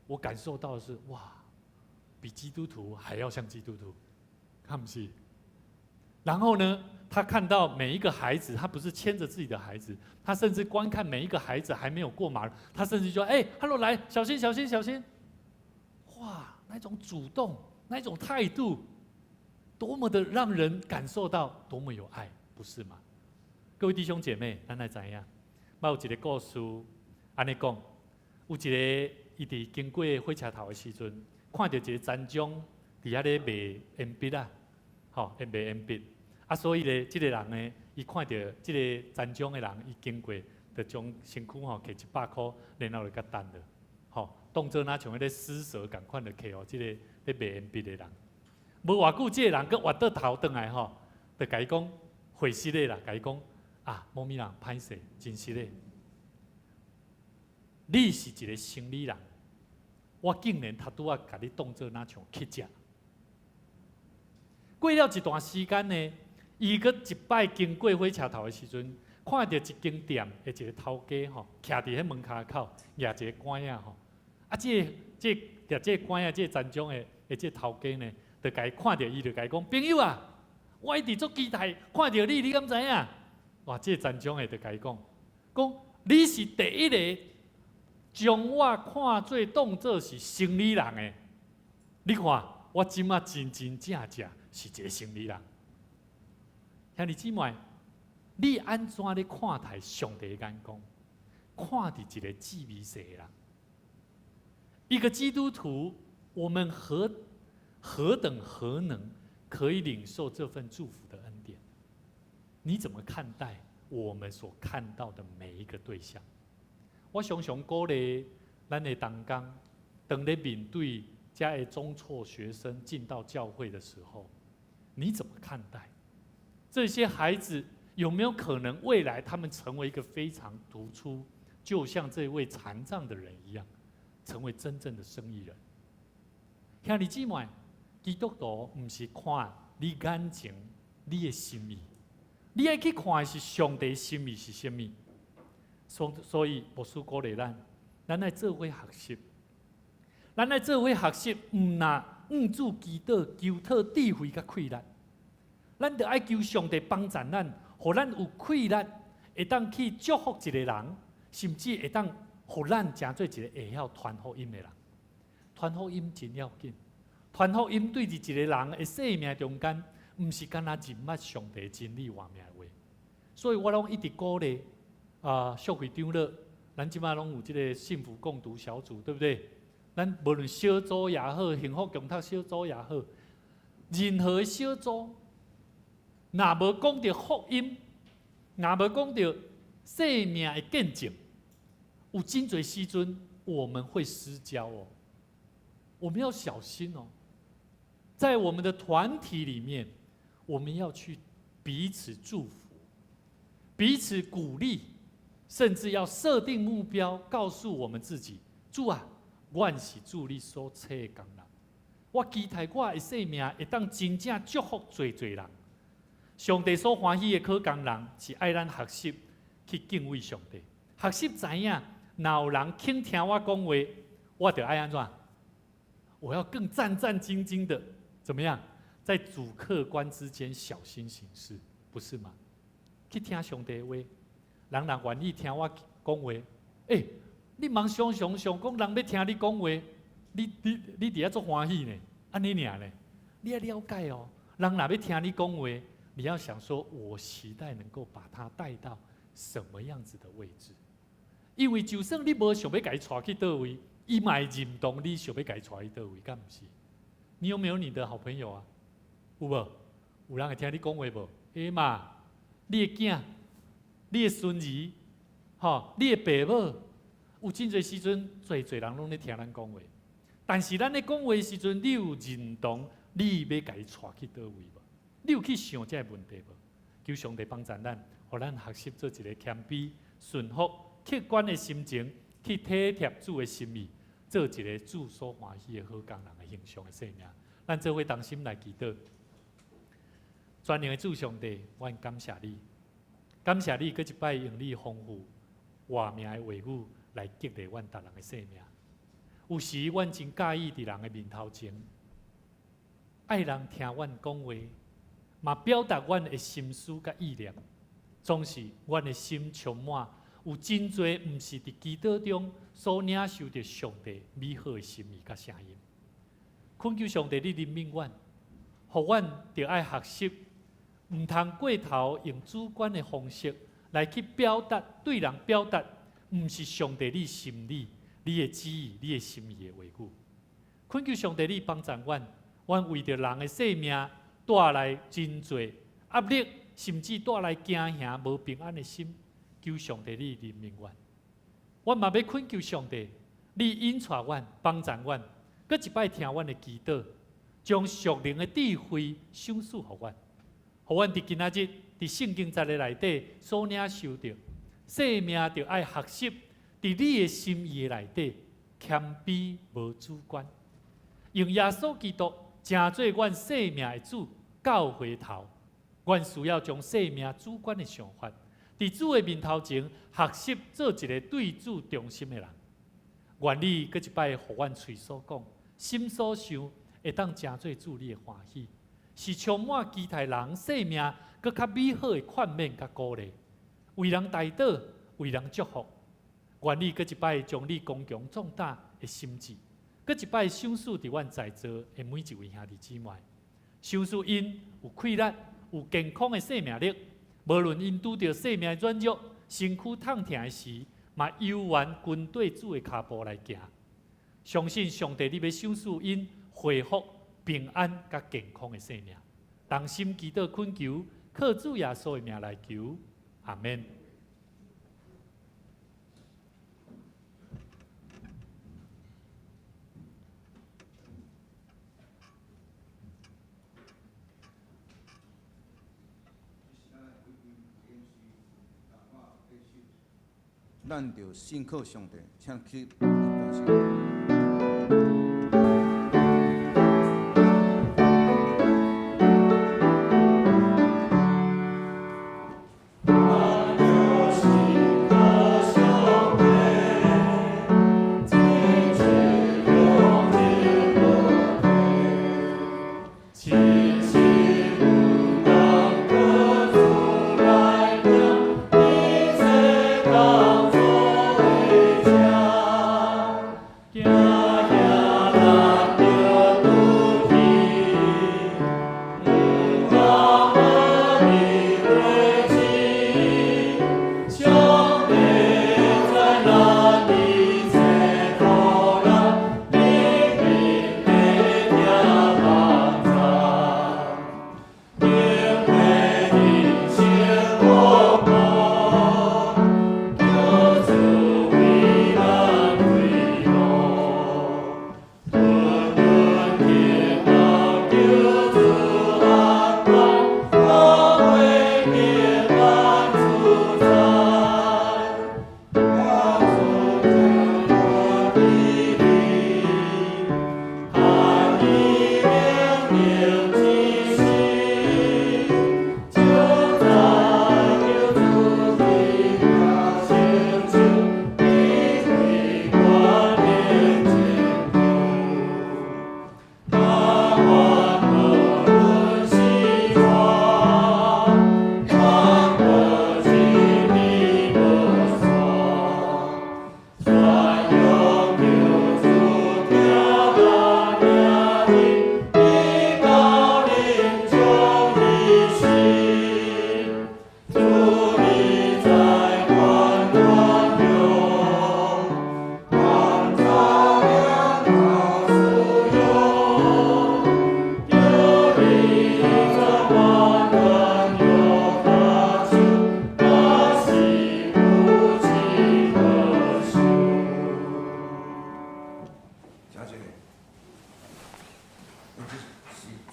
我感受到的是哇，比基督徒還要像基督徒，敢毋是？然後呢，他看到每一個孩子，他不是牽着自己的孩子，他甚至觀看每一個孩子還沒有過馬路，他甚至說：“哎，Hello，來，小心，小心，小心！”哇，那種主動，那種態度，多麼的讓人感受到多麼有愛，不是嗎？各位弟兄姐妹，咱來知影，我有一個故事，按呢講，有一個伊佇經過火車頭的時陣，看著一個殘障佇遐咧賣鉛筆啊，吼，賣鉛筆。啊，所以咧，這個人呢，伊看著這個殘障的人，伊經過，就將身軀吼摕100箍，然後就共擲落，吼，當做若像彼個施捨仝款，就摕予這個咧賣鉛筆的人。無偌久，這個人閣回倒頭轉來吼，就共伊講回實的啦，共伊講啊，某物人歹勢，真實的，你是一個生理人，我竟然頭拄仔共你當做若像乞食。過了一段時間呢，伊閣一擺經過火車頭的時陣，看著一間店的一個頭家吼，徛佇彼門跤口，舉一個竿仔吼，啊，這個這個舉這個竿仔，這個殘障的的這個頭家呢，就共伊看著伊就共伊講：朋友啊，我一直足期待看著你，你敢知影？哇，這個殘障的就共伊講，講你是第一個將我看做當做是生理人的。你看，我這馬真真正正是一個生理人。兄弟姊妹，你按怎咧看待上帝的眼光？看佇一個志微細的人，一個基督徒，我們何等何能可以領受這份祝福的恩典？你怎麼看待我們所看到的每一個對象？我常常鼓勵咱的同工，當咧面對遮的中輟學生進到教會的時候，你怎麼看待這些孩子？有沒有可能未來他們成為一個非常突出，就像這位殘障的人一樣，成為真正的生意人？兄弟姊妹，基督徒毋是看你眼前你的心意，你愛去看的是上帝心意是啥物。所以牧師鼓勵咱，咱愛做伙學習，咱愛做伙學習，毋若向主祈禱求討智慧佮氣力，咱著愛求上帝幫助咱，予咱有氣力，會當去祝福一個人，甚至會當予咱成做一個會曉傳福音的人。傳福音真要緊，傳福音對佇一個人的生命中間，毋是干焦認捌上帝真理活命話。所以我攏一直鼓勵啊，淑慧長老，咱這馬攏有這個幸福共讀小組，對不對？咱無論小組也好，幸福共讀小組也好，任何小組，若無講著福音，若無講著生命的見證，有真濟時陣我們會失焦哦。我們要小心哦，在我們的團體裡面，我們要去彼此祝福、彼此鼓勵，甚至要設定目標，告訴我們自己：主啊，阮是主你所請的工人，我期待我的生命會當真正祝福濟濟人。上帝所歡喜的好工人，是愛咱學習去敬畏上帝，學習知影，若有人肯聽我講話，我就愛按怎？我要更戰戰兢兢的，怎麼樣？在主客觀之間小心行事，不是嗎？去聽上帝話，人若願意聽我講話，欸，你茫想想想講人欲聽你講話，你佇遐足歡喜呢？按呢爾呢？你愛了解哦，人若欲聽你講話，你要想說，我期待能夠把他帶到什麼樣子的位置？因為就算你無想欲共伊帶去佗位，伊嘛會認同你想欲共伊帶去佗位，敢毋是？你有沒有你的好朋友啊？有無？有人會聽你講話無？會嘛？你的囝、你的孫兒、吼，你的爸母，有真濟時陣，濟濟人攏咧聽咱講話。但是咱咧講話時陣，你有認同你欲共伊帶去佗位無？你有去想這個問題無？求上帝幫助咱，予咱學習做一個謙卑、順服、客觀的心情，去體貼主的心意，做一個主所歡喜的好工人的形象的生命。咱做伙同心來祈禱，全能的主上帝，阮感謝你，感謝你閣一擺用你豐富活命的話語來激勵阮逐人的生命。有時阮真佮意佇人的面頭前，愛人聽阮講話，嘛表達阮的心思佮意念。總是阮的心充滿有真濟，毋是佇祈禱中所領受著上帝美好的心意佮聲音。懇求上帝，你憐憫阮，予阮著愛學習，毋通過頭用主觀的方式來去表達，對人表達，毋是上帝你心裡、你的旨意、你的心意的話語。懇求上帝，你幫助阮，阮為著人的性命帶來真濟壓力，甚至帶來驚嚇、無平安的心。求上帝你憐憫阮，阮嘛欲懇求上帝，你引帶阮、幫助阮，閣一擺聽阮的祈禱，將屬靈的智慧賞賜予阮，予阮佇今仔日佇聖經節的內底所領受著，生命著愛學習佇你的心意的內底謙卑無主觀，用耶穌基督成做阮生命的主，教會頭，阮需要將生命主觀的想法，佇主的面頭前學習做一个對主忠心的人。願你閣一擺予阮喙所講、心所想，會當成做主你的歡喜，是充滿期待人生命閣較美好的勸勉佮鼓勵，為人代禱，為人祝福。願你閣一擺將你剛強壯膽的心志，閣一擺賞賜佇阮在座的每一位兄弟姊妹，賞賜𪜶有氣力、有健康的生命力。無論𪜶拄著生命軟弱、身軀痛疼的時，嘛猶原跟綴主的跤步來行。相信上帝，你欲賞賜𪜶恢復平安佮健康的生命。同心祈禱懇求，靠主耶穌的名來求，阿們。咱著信靠上帝，請起立大聲。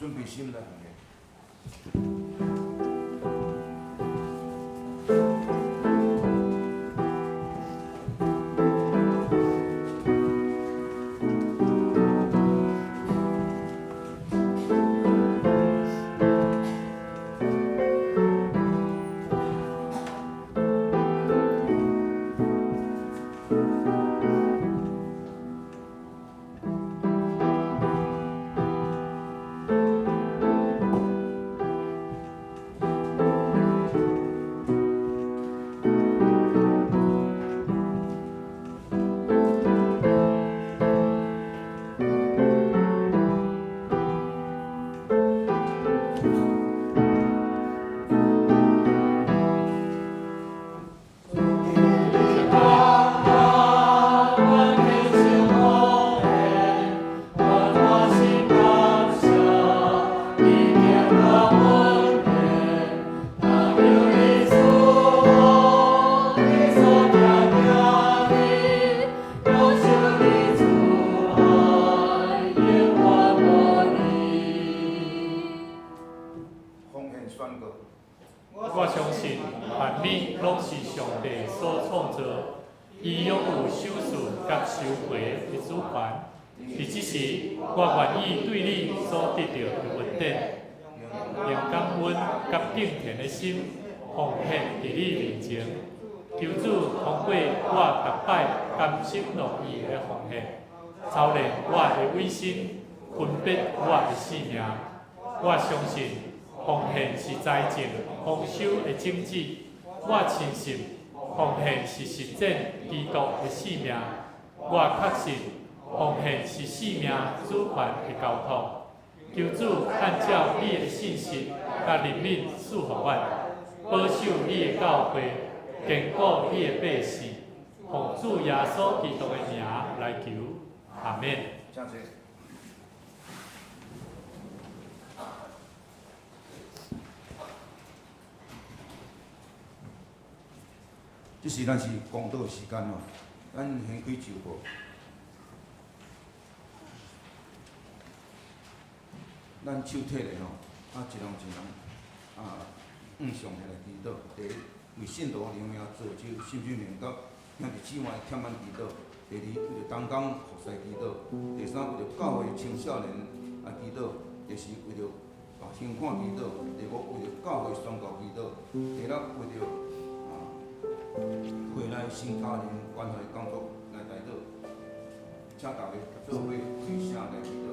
準備心來行。奉献宣告。我相信万物攏是上帝所创造，伊擁有手術佮收回的主權。佇這時，我願意對你所得著的恩典，用感恩佮敬虔的心奉獻佇你面前。求主通過我逐擺甘心樂意的奉獻，操練我的委身，分別我的性命。我相信奉獻是財政豐收的種子。我深信奉獻是實踐基督的使命。我確信奉獻是生命主權的交託。求主按照你的信實佮憐憫賜予阮，保守你的教會，堅固你的百姓。奉主耶穌基督的名來求，阿們。請坐。這時咱是公道的時間吼，咱先開周報。咱手提咧吼，啊，一人一人啊，向上帝來祈禱。第一，為信徒靈命造就、心智明覺、兄弟姊妹欠咱祈禱。第二，為著同工服侍祈禱。第三，為著教會青少年來祈禱。第四，為著啊捐款祈禱。第五，為著教會宣教祈禱。第六，為著啊會內新家庭關懷工作來代禱。請大家做伙開聲來祈禱。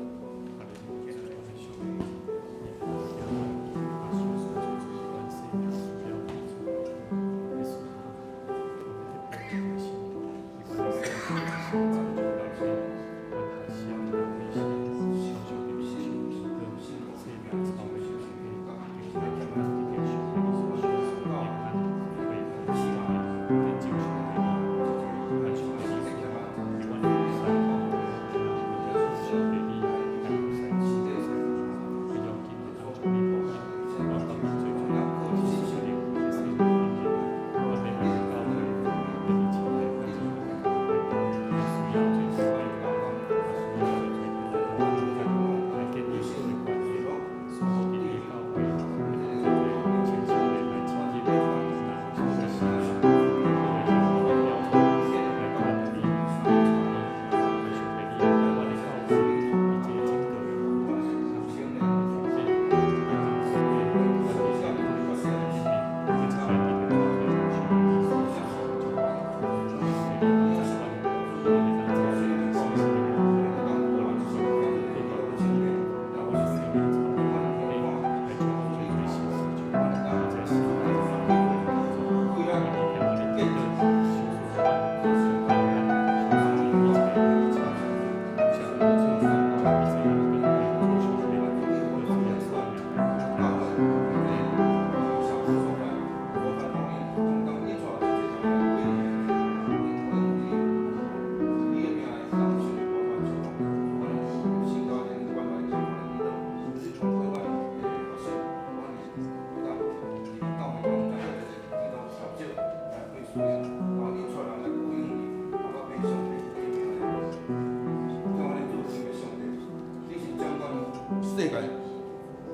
世界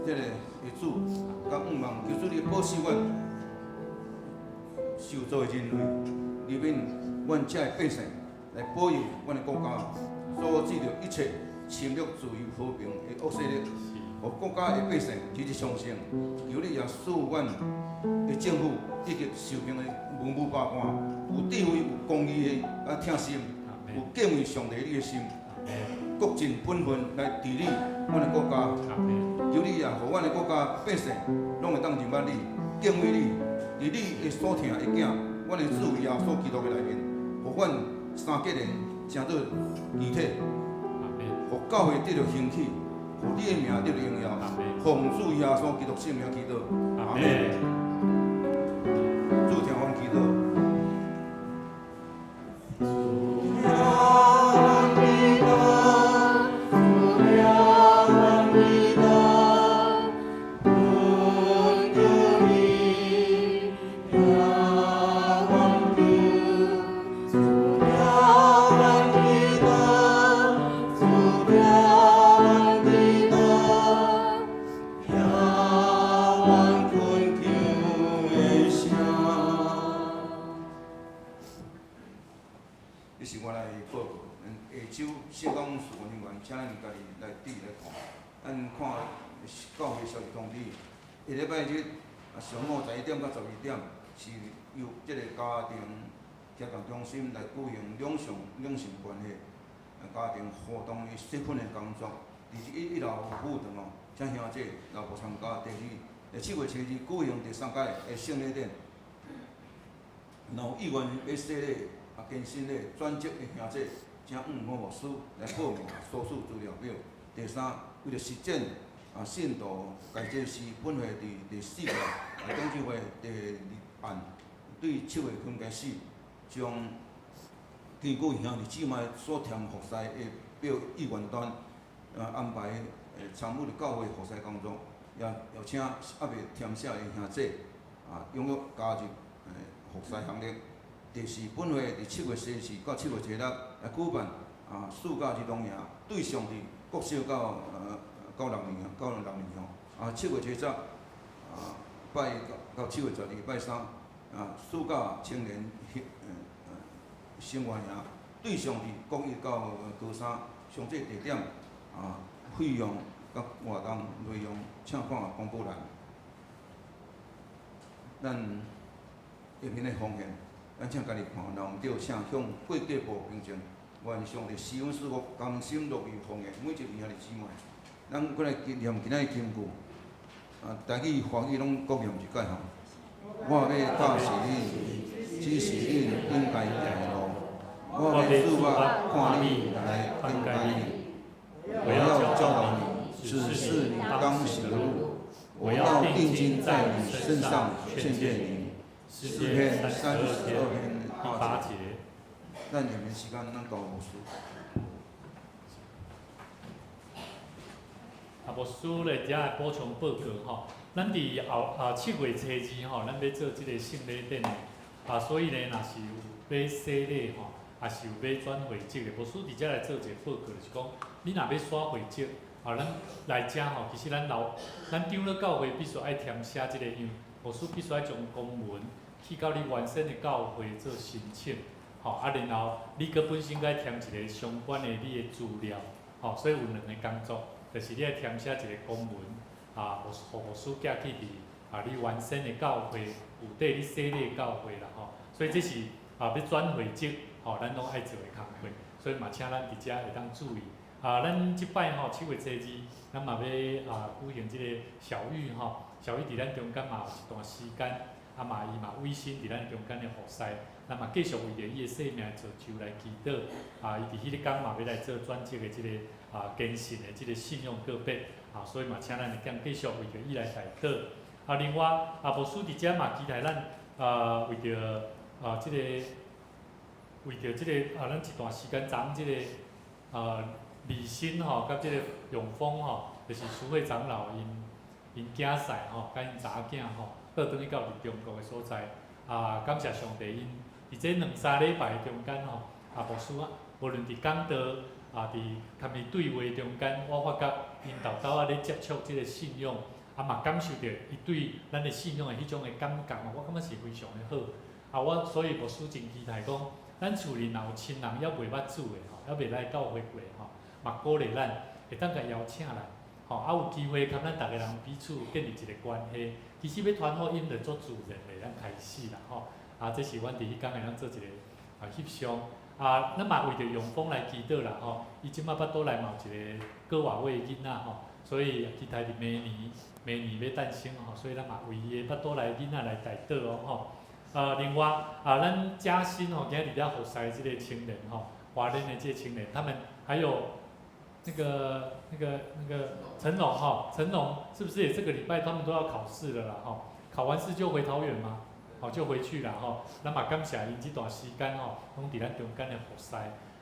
這个的主，佮向望求主你保守阮受造的人類，憐憫阮遮的百姓，來保佑阮的國家，阻止著一切侵略自由和平的惡勢力，予國家的百姓日日昌盛。求你也賜阮的政府以及受命的文武百官，有智慧、有公義的啊疼心，有敬畏上帝你的心，各盡本分來治理阮的國家。求你也予阮的國家百姓攏會當認捌你、敬畏你，佇你的所疼的囝，阮的主耶穌基督的內面，予阮三結連成做義體，予教會得著興起，予予你的名得榮耀。奉主耶穌基督聖名祈禱，阿門。主聽阮祈禱。這是我來報告，咱下晝聖工事工人員，請咱家己來佇來看。咱看教會消息通知，下禮拜日上午11點到12點，是由這個家庭協動中心來舉行兩性關係家庭活動的細訓的工作。佇一樓副堂哦，請兄姐老婆參加。第二，7月初2舉行第三屆的聖禮典，若有意願欲洗禮、堅振禮轉職的兄姐，請向黃牧師來報名索取資料表。第三，為著實踐信徒大祭司本會佇第四屆董事會第二案，對7月份開始，將根據兄弟姊妹所添服侍的表意願單，安排參與教會服侍工作，也邀請猶未填寫的兄姐踴躍加入服侍行列。第四，本會佇7月初四到7月初六來舉辦暑假兒童營，對象佇國小到六年吼。7月初十拜一到7月12拜三，暑假青年生活營，對象佇國一到高三，詳細地點、費用佮活動內容，請看公布欄。咱下面的奉獻，咱請家己看，若毋對，請向會計部憑證。願上帝施恩賜福，甘心樂意奉獻每一位兄弟姊妹。咱閣來念今仔日金句，台語、華語攏各念一擺吼。我欲教示你，指示你應該行的路。我欲注目看你來訓誡你。我要教導你，指示你當行的路。我要定睛在你身上勸誡你。詩篇32篇8節。咱下面時間，咱交牧師。牧師咧，遮來補充報告吼。咱佇後7月初二吼，咱欲做這個聖禮典的，所以呢，若是有欲洗禮吼，抑是有欲轉會籍的，牧師佇遮來做一個報告，就是講，你若欲徙會籍，咱來遮吼，其實咱老咱長老教會必須愛填寫這個，因為牧師必須愛將公文去到你原先的教會做申請，吼，然後你閣本身閣愛填一個相關的你的資料，吼，所以有兩个工作。就是你愛填寫一個公文，予牧師寄去佇你原先的教會，有綴你洗禮的教會啦吼。所以這是欲轉會籍，吼，咱攏愛做的工課。所以嘛，請咱佇遮會當注意。咱這擺吼7月初二，咱嘛欲舉行這個小玉吼，小玉佇咱中間嘛有一段時間，嘛伊嘛委身佇咱中間的服侍，咱嘛繼續為著伊的生命造就來祈禱。伊佇彼个工嘛欲來做轉職的這個。堅信的這个信仰告白，所以嘛，請咱會當繼續為著伊來代禱。另外，牧師佇遮嘛期待咱，為著這个，咱一段時間昨這个，李新吼，佮這个永豐吼，就是蘇慧長老𪜶𪜶囝婿吼，佮𪜶查某囝吼，倒轉去到佇中國的所在。感謝上帝，𪜶佇這兩三禮拜中間吼，牧師無論佇講道。佇佮伊對話中間，我發覺𪜶沓沓仔咧接觸這个信仰，嘛感受著伊對咱的信仰的彼種的感覺，我感覺是非常的好。我所以牧師真期待講，咱厝裡若有親人猶袂捌主的吼，猶未來教會過吼，嘛鼓勵咱會當共邀請來，吼，有機會佮咱逐个人彼此建立一个關係。其實欲傳福音就足自然會當開始啦，吼。這是阮佇彼工會當做一个翕相。咱嘛為著永豐來祈禱啦吼，伊這擺腹肚內嘛有一个閣外尾的囡仔吼，所以期待佇明年，明年欲誕生吼，所以咱嘛為伊的腹肚內囡仔來代禱哦吼。另外咱嘉興吼，今日佇遮服侍這个青年吼，華聯的這个青年，他們還有那个成龍哈，成龍是不是也這個禮拜他們都要考試了啦？哈，考完試就回桃園嗎？好，就回去啦吼。咱嘛感謝𪜶這段時間吼，攏佇咱中間的服侍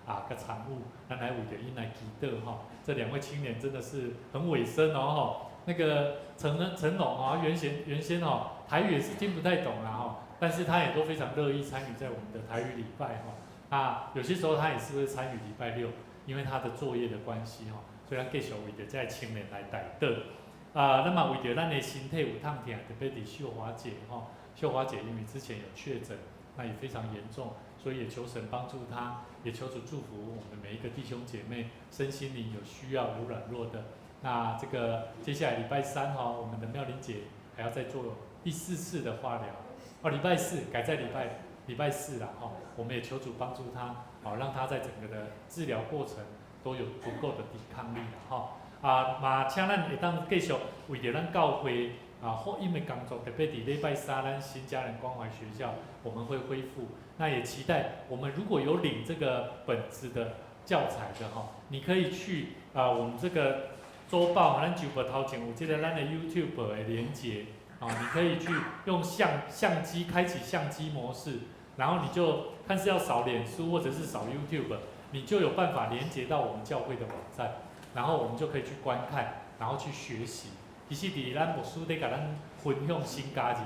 啊，佮參與，咱來為著𪜶來祈禱吼。這兩位青年真的是很委身哦吼。那個成龍啊，原先哦，台語也是聽不太懂啦吼，但是他也都非常樂意參與在我們的台語禮拜吼。啊，有些時候他也是會參與禮拜六，因為他的作業的關係吼，所以咱繼續為著這个青年來代禱。啊，咱嘛為著咱的身體有痛疼，特別佇秀華姐吼。秀華姐因為之前有確診，那也非常嚴重，所以也求神幫助她，也求主祝福我們每一個弟兄姐妹，身心靈有需要、有軟弱的。那這個接下來禮拜三哈，我們的妙玲姐還要再做第四次的化療，哦，禮拜四改在禮拜四了哈，我們也求主幫助她，好讓她在整個的治療過程都有足夠的抵抗力哈。啊，嘛請咱會當繼續為著咱教會。啊，福音的工作，特別佇禮拜三，咱新家人關懷學校我們會恢復。那也期待我們如果有領這個本子的教材的哈，你可以去啊，我們這個週報，咱週報頭前有這個咱的 YouTube 的連結啊，你可以去用相機開啟相機模式，然後你就看是要掃臉書或者是掃 YouTube，你就有辦法連接到我們教會的網站，然後我們就可以去觀看，然後去學習。其實，佇咱牧師咧共咱分享新家人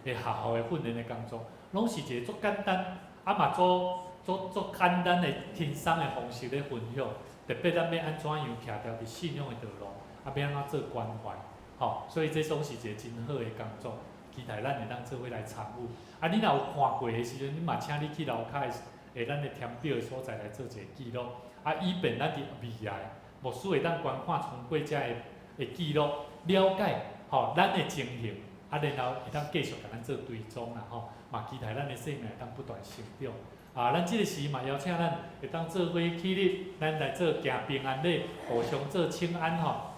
的學校的訓練的工作，攏是一個足簡單，啊嘛足足足簡單的輕鬆的方式咧分享。特別咱欲按怎樣徛牢佇信仰的道路，啊欲按怎做關懷，吼，所以這總是一個真好的工作。期待咱會當做伙來參與。啊，你若有看過的時陣，你嘛請你去樓跤的咱的填表的所在來做一個記錄。啊，以便咱佇未來，牧師會當觀看通過這个記錄。了解吼，咱的情形，啊，然後會當繼續共咱做追蹤啦吼，嘛期待咱的生命會當不斷成長。啊，咱這個時嘛邀請咱會當做伙起立，咱來做行平安禮，互相做請安吼。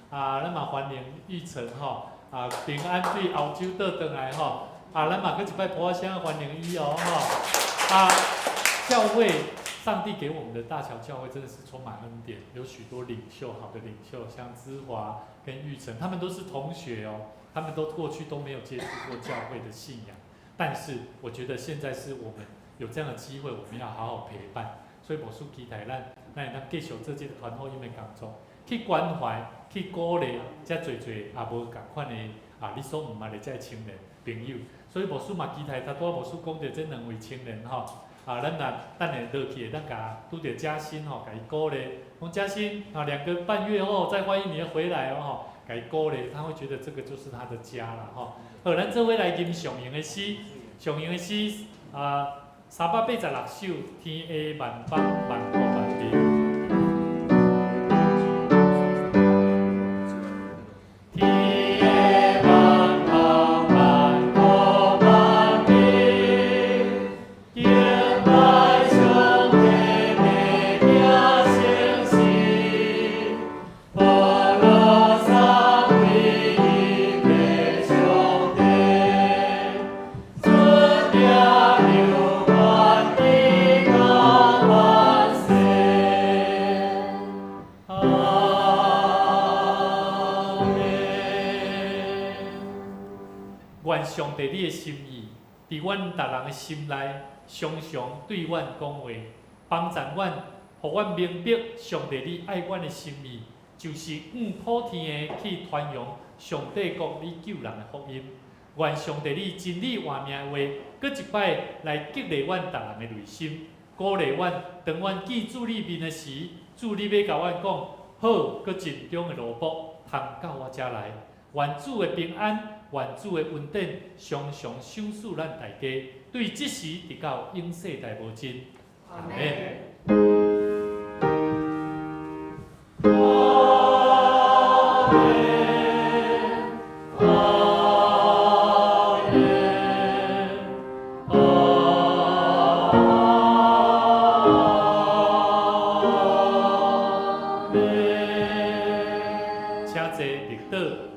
啊，咱嘛歡迎玉成吼，啊平安對澳洲倒轉來吼，啊咱嘛閣一擺噗仔聲歡迎伊哦吼，啊教會，上帝給我們的大橋教會真的是充滿恩典，有許多領袖，好的領袖，像芝華跟玉成，他們都是同學哦，他們都過去都沒有接觸過教會的信仰，但是我覺得現在是我們有這樣的機會，我們要好好陪伴，所以牧師期待咱，咱會當繼續做這個傳福音的工作。去關懷、去鼓勵遮濟濟也無仝款的啊，你所毋捌的這个青年朋友。所以牧師嘛期待，頭拄仔牧師講著這兩位青年吼，啊，咱若等下落去會當共拄著嘉欣吼，共伊鼓勵，講嘉欣啊，2個半月後再歡迎你回來哦吼，共伊鼓勵，他會覺得這個就是他的家啦吼。好，咱做伙來吟上用的詩，上用的詩啊，386首，天下萬邦萬國萬民。上帝，你的心意，佇阮逐人的心內常常對阮講話，幫贊阮，予阮明白上帝你愛阮的心意，就是往普天的去傳揚上帝國你救人的福音。願上帝你真理活命的話，閣一擺來激勵阮逐人的內心，鼓勵阮，當阮見主你面的時，主你欲共阮講，好，閣盡忠的奴僕，通到我遮來。願主的平安，願主的恩典，常常賞賜咱大家，對這時直到永世代無盡。阿們。請坐，綠島。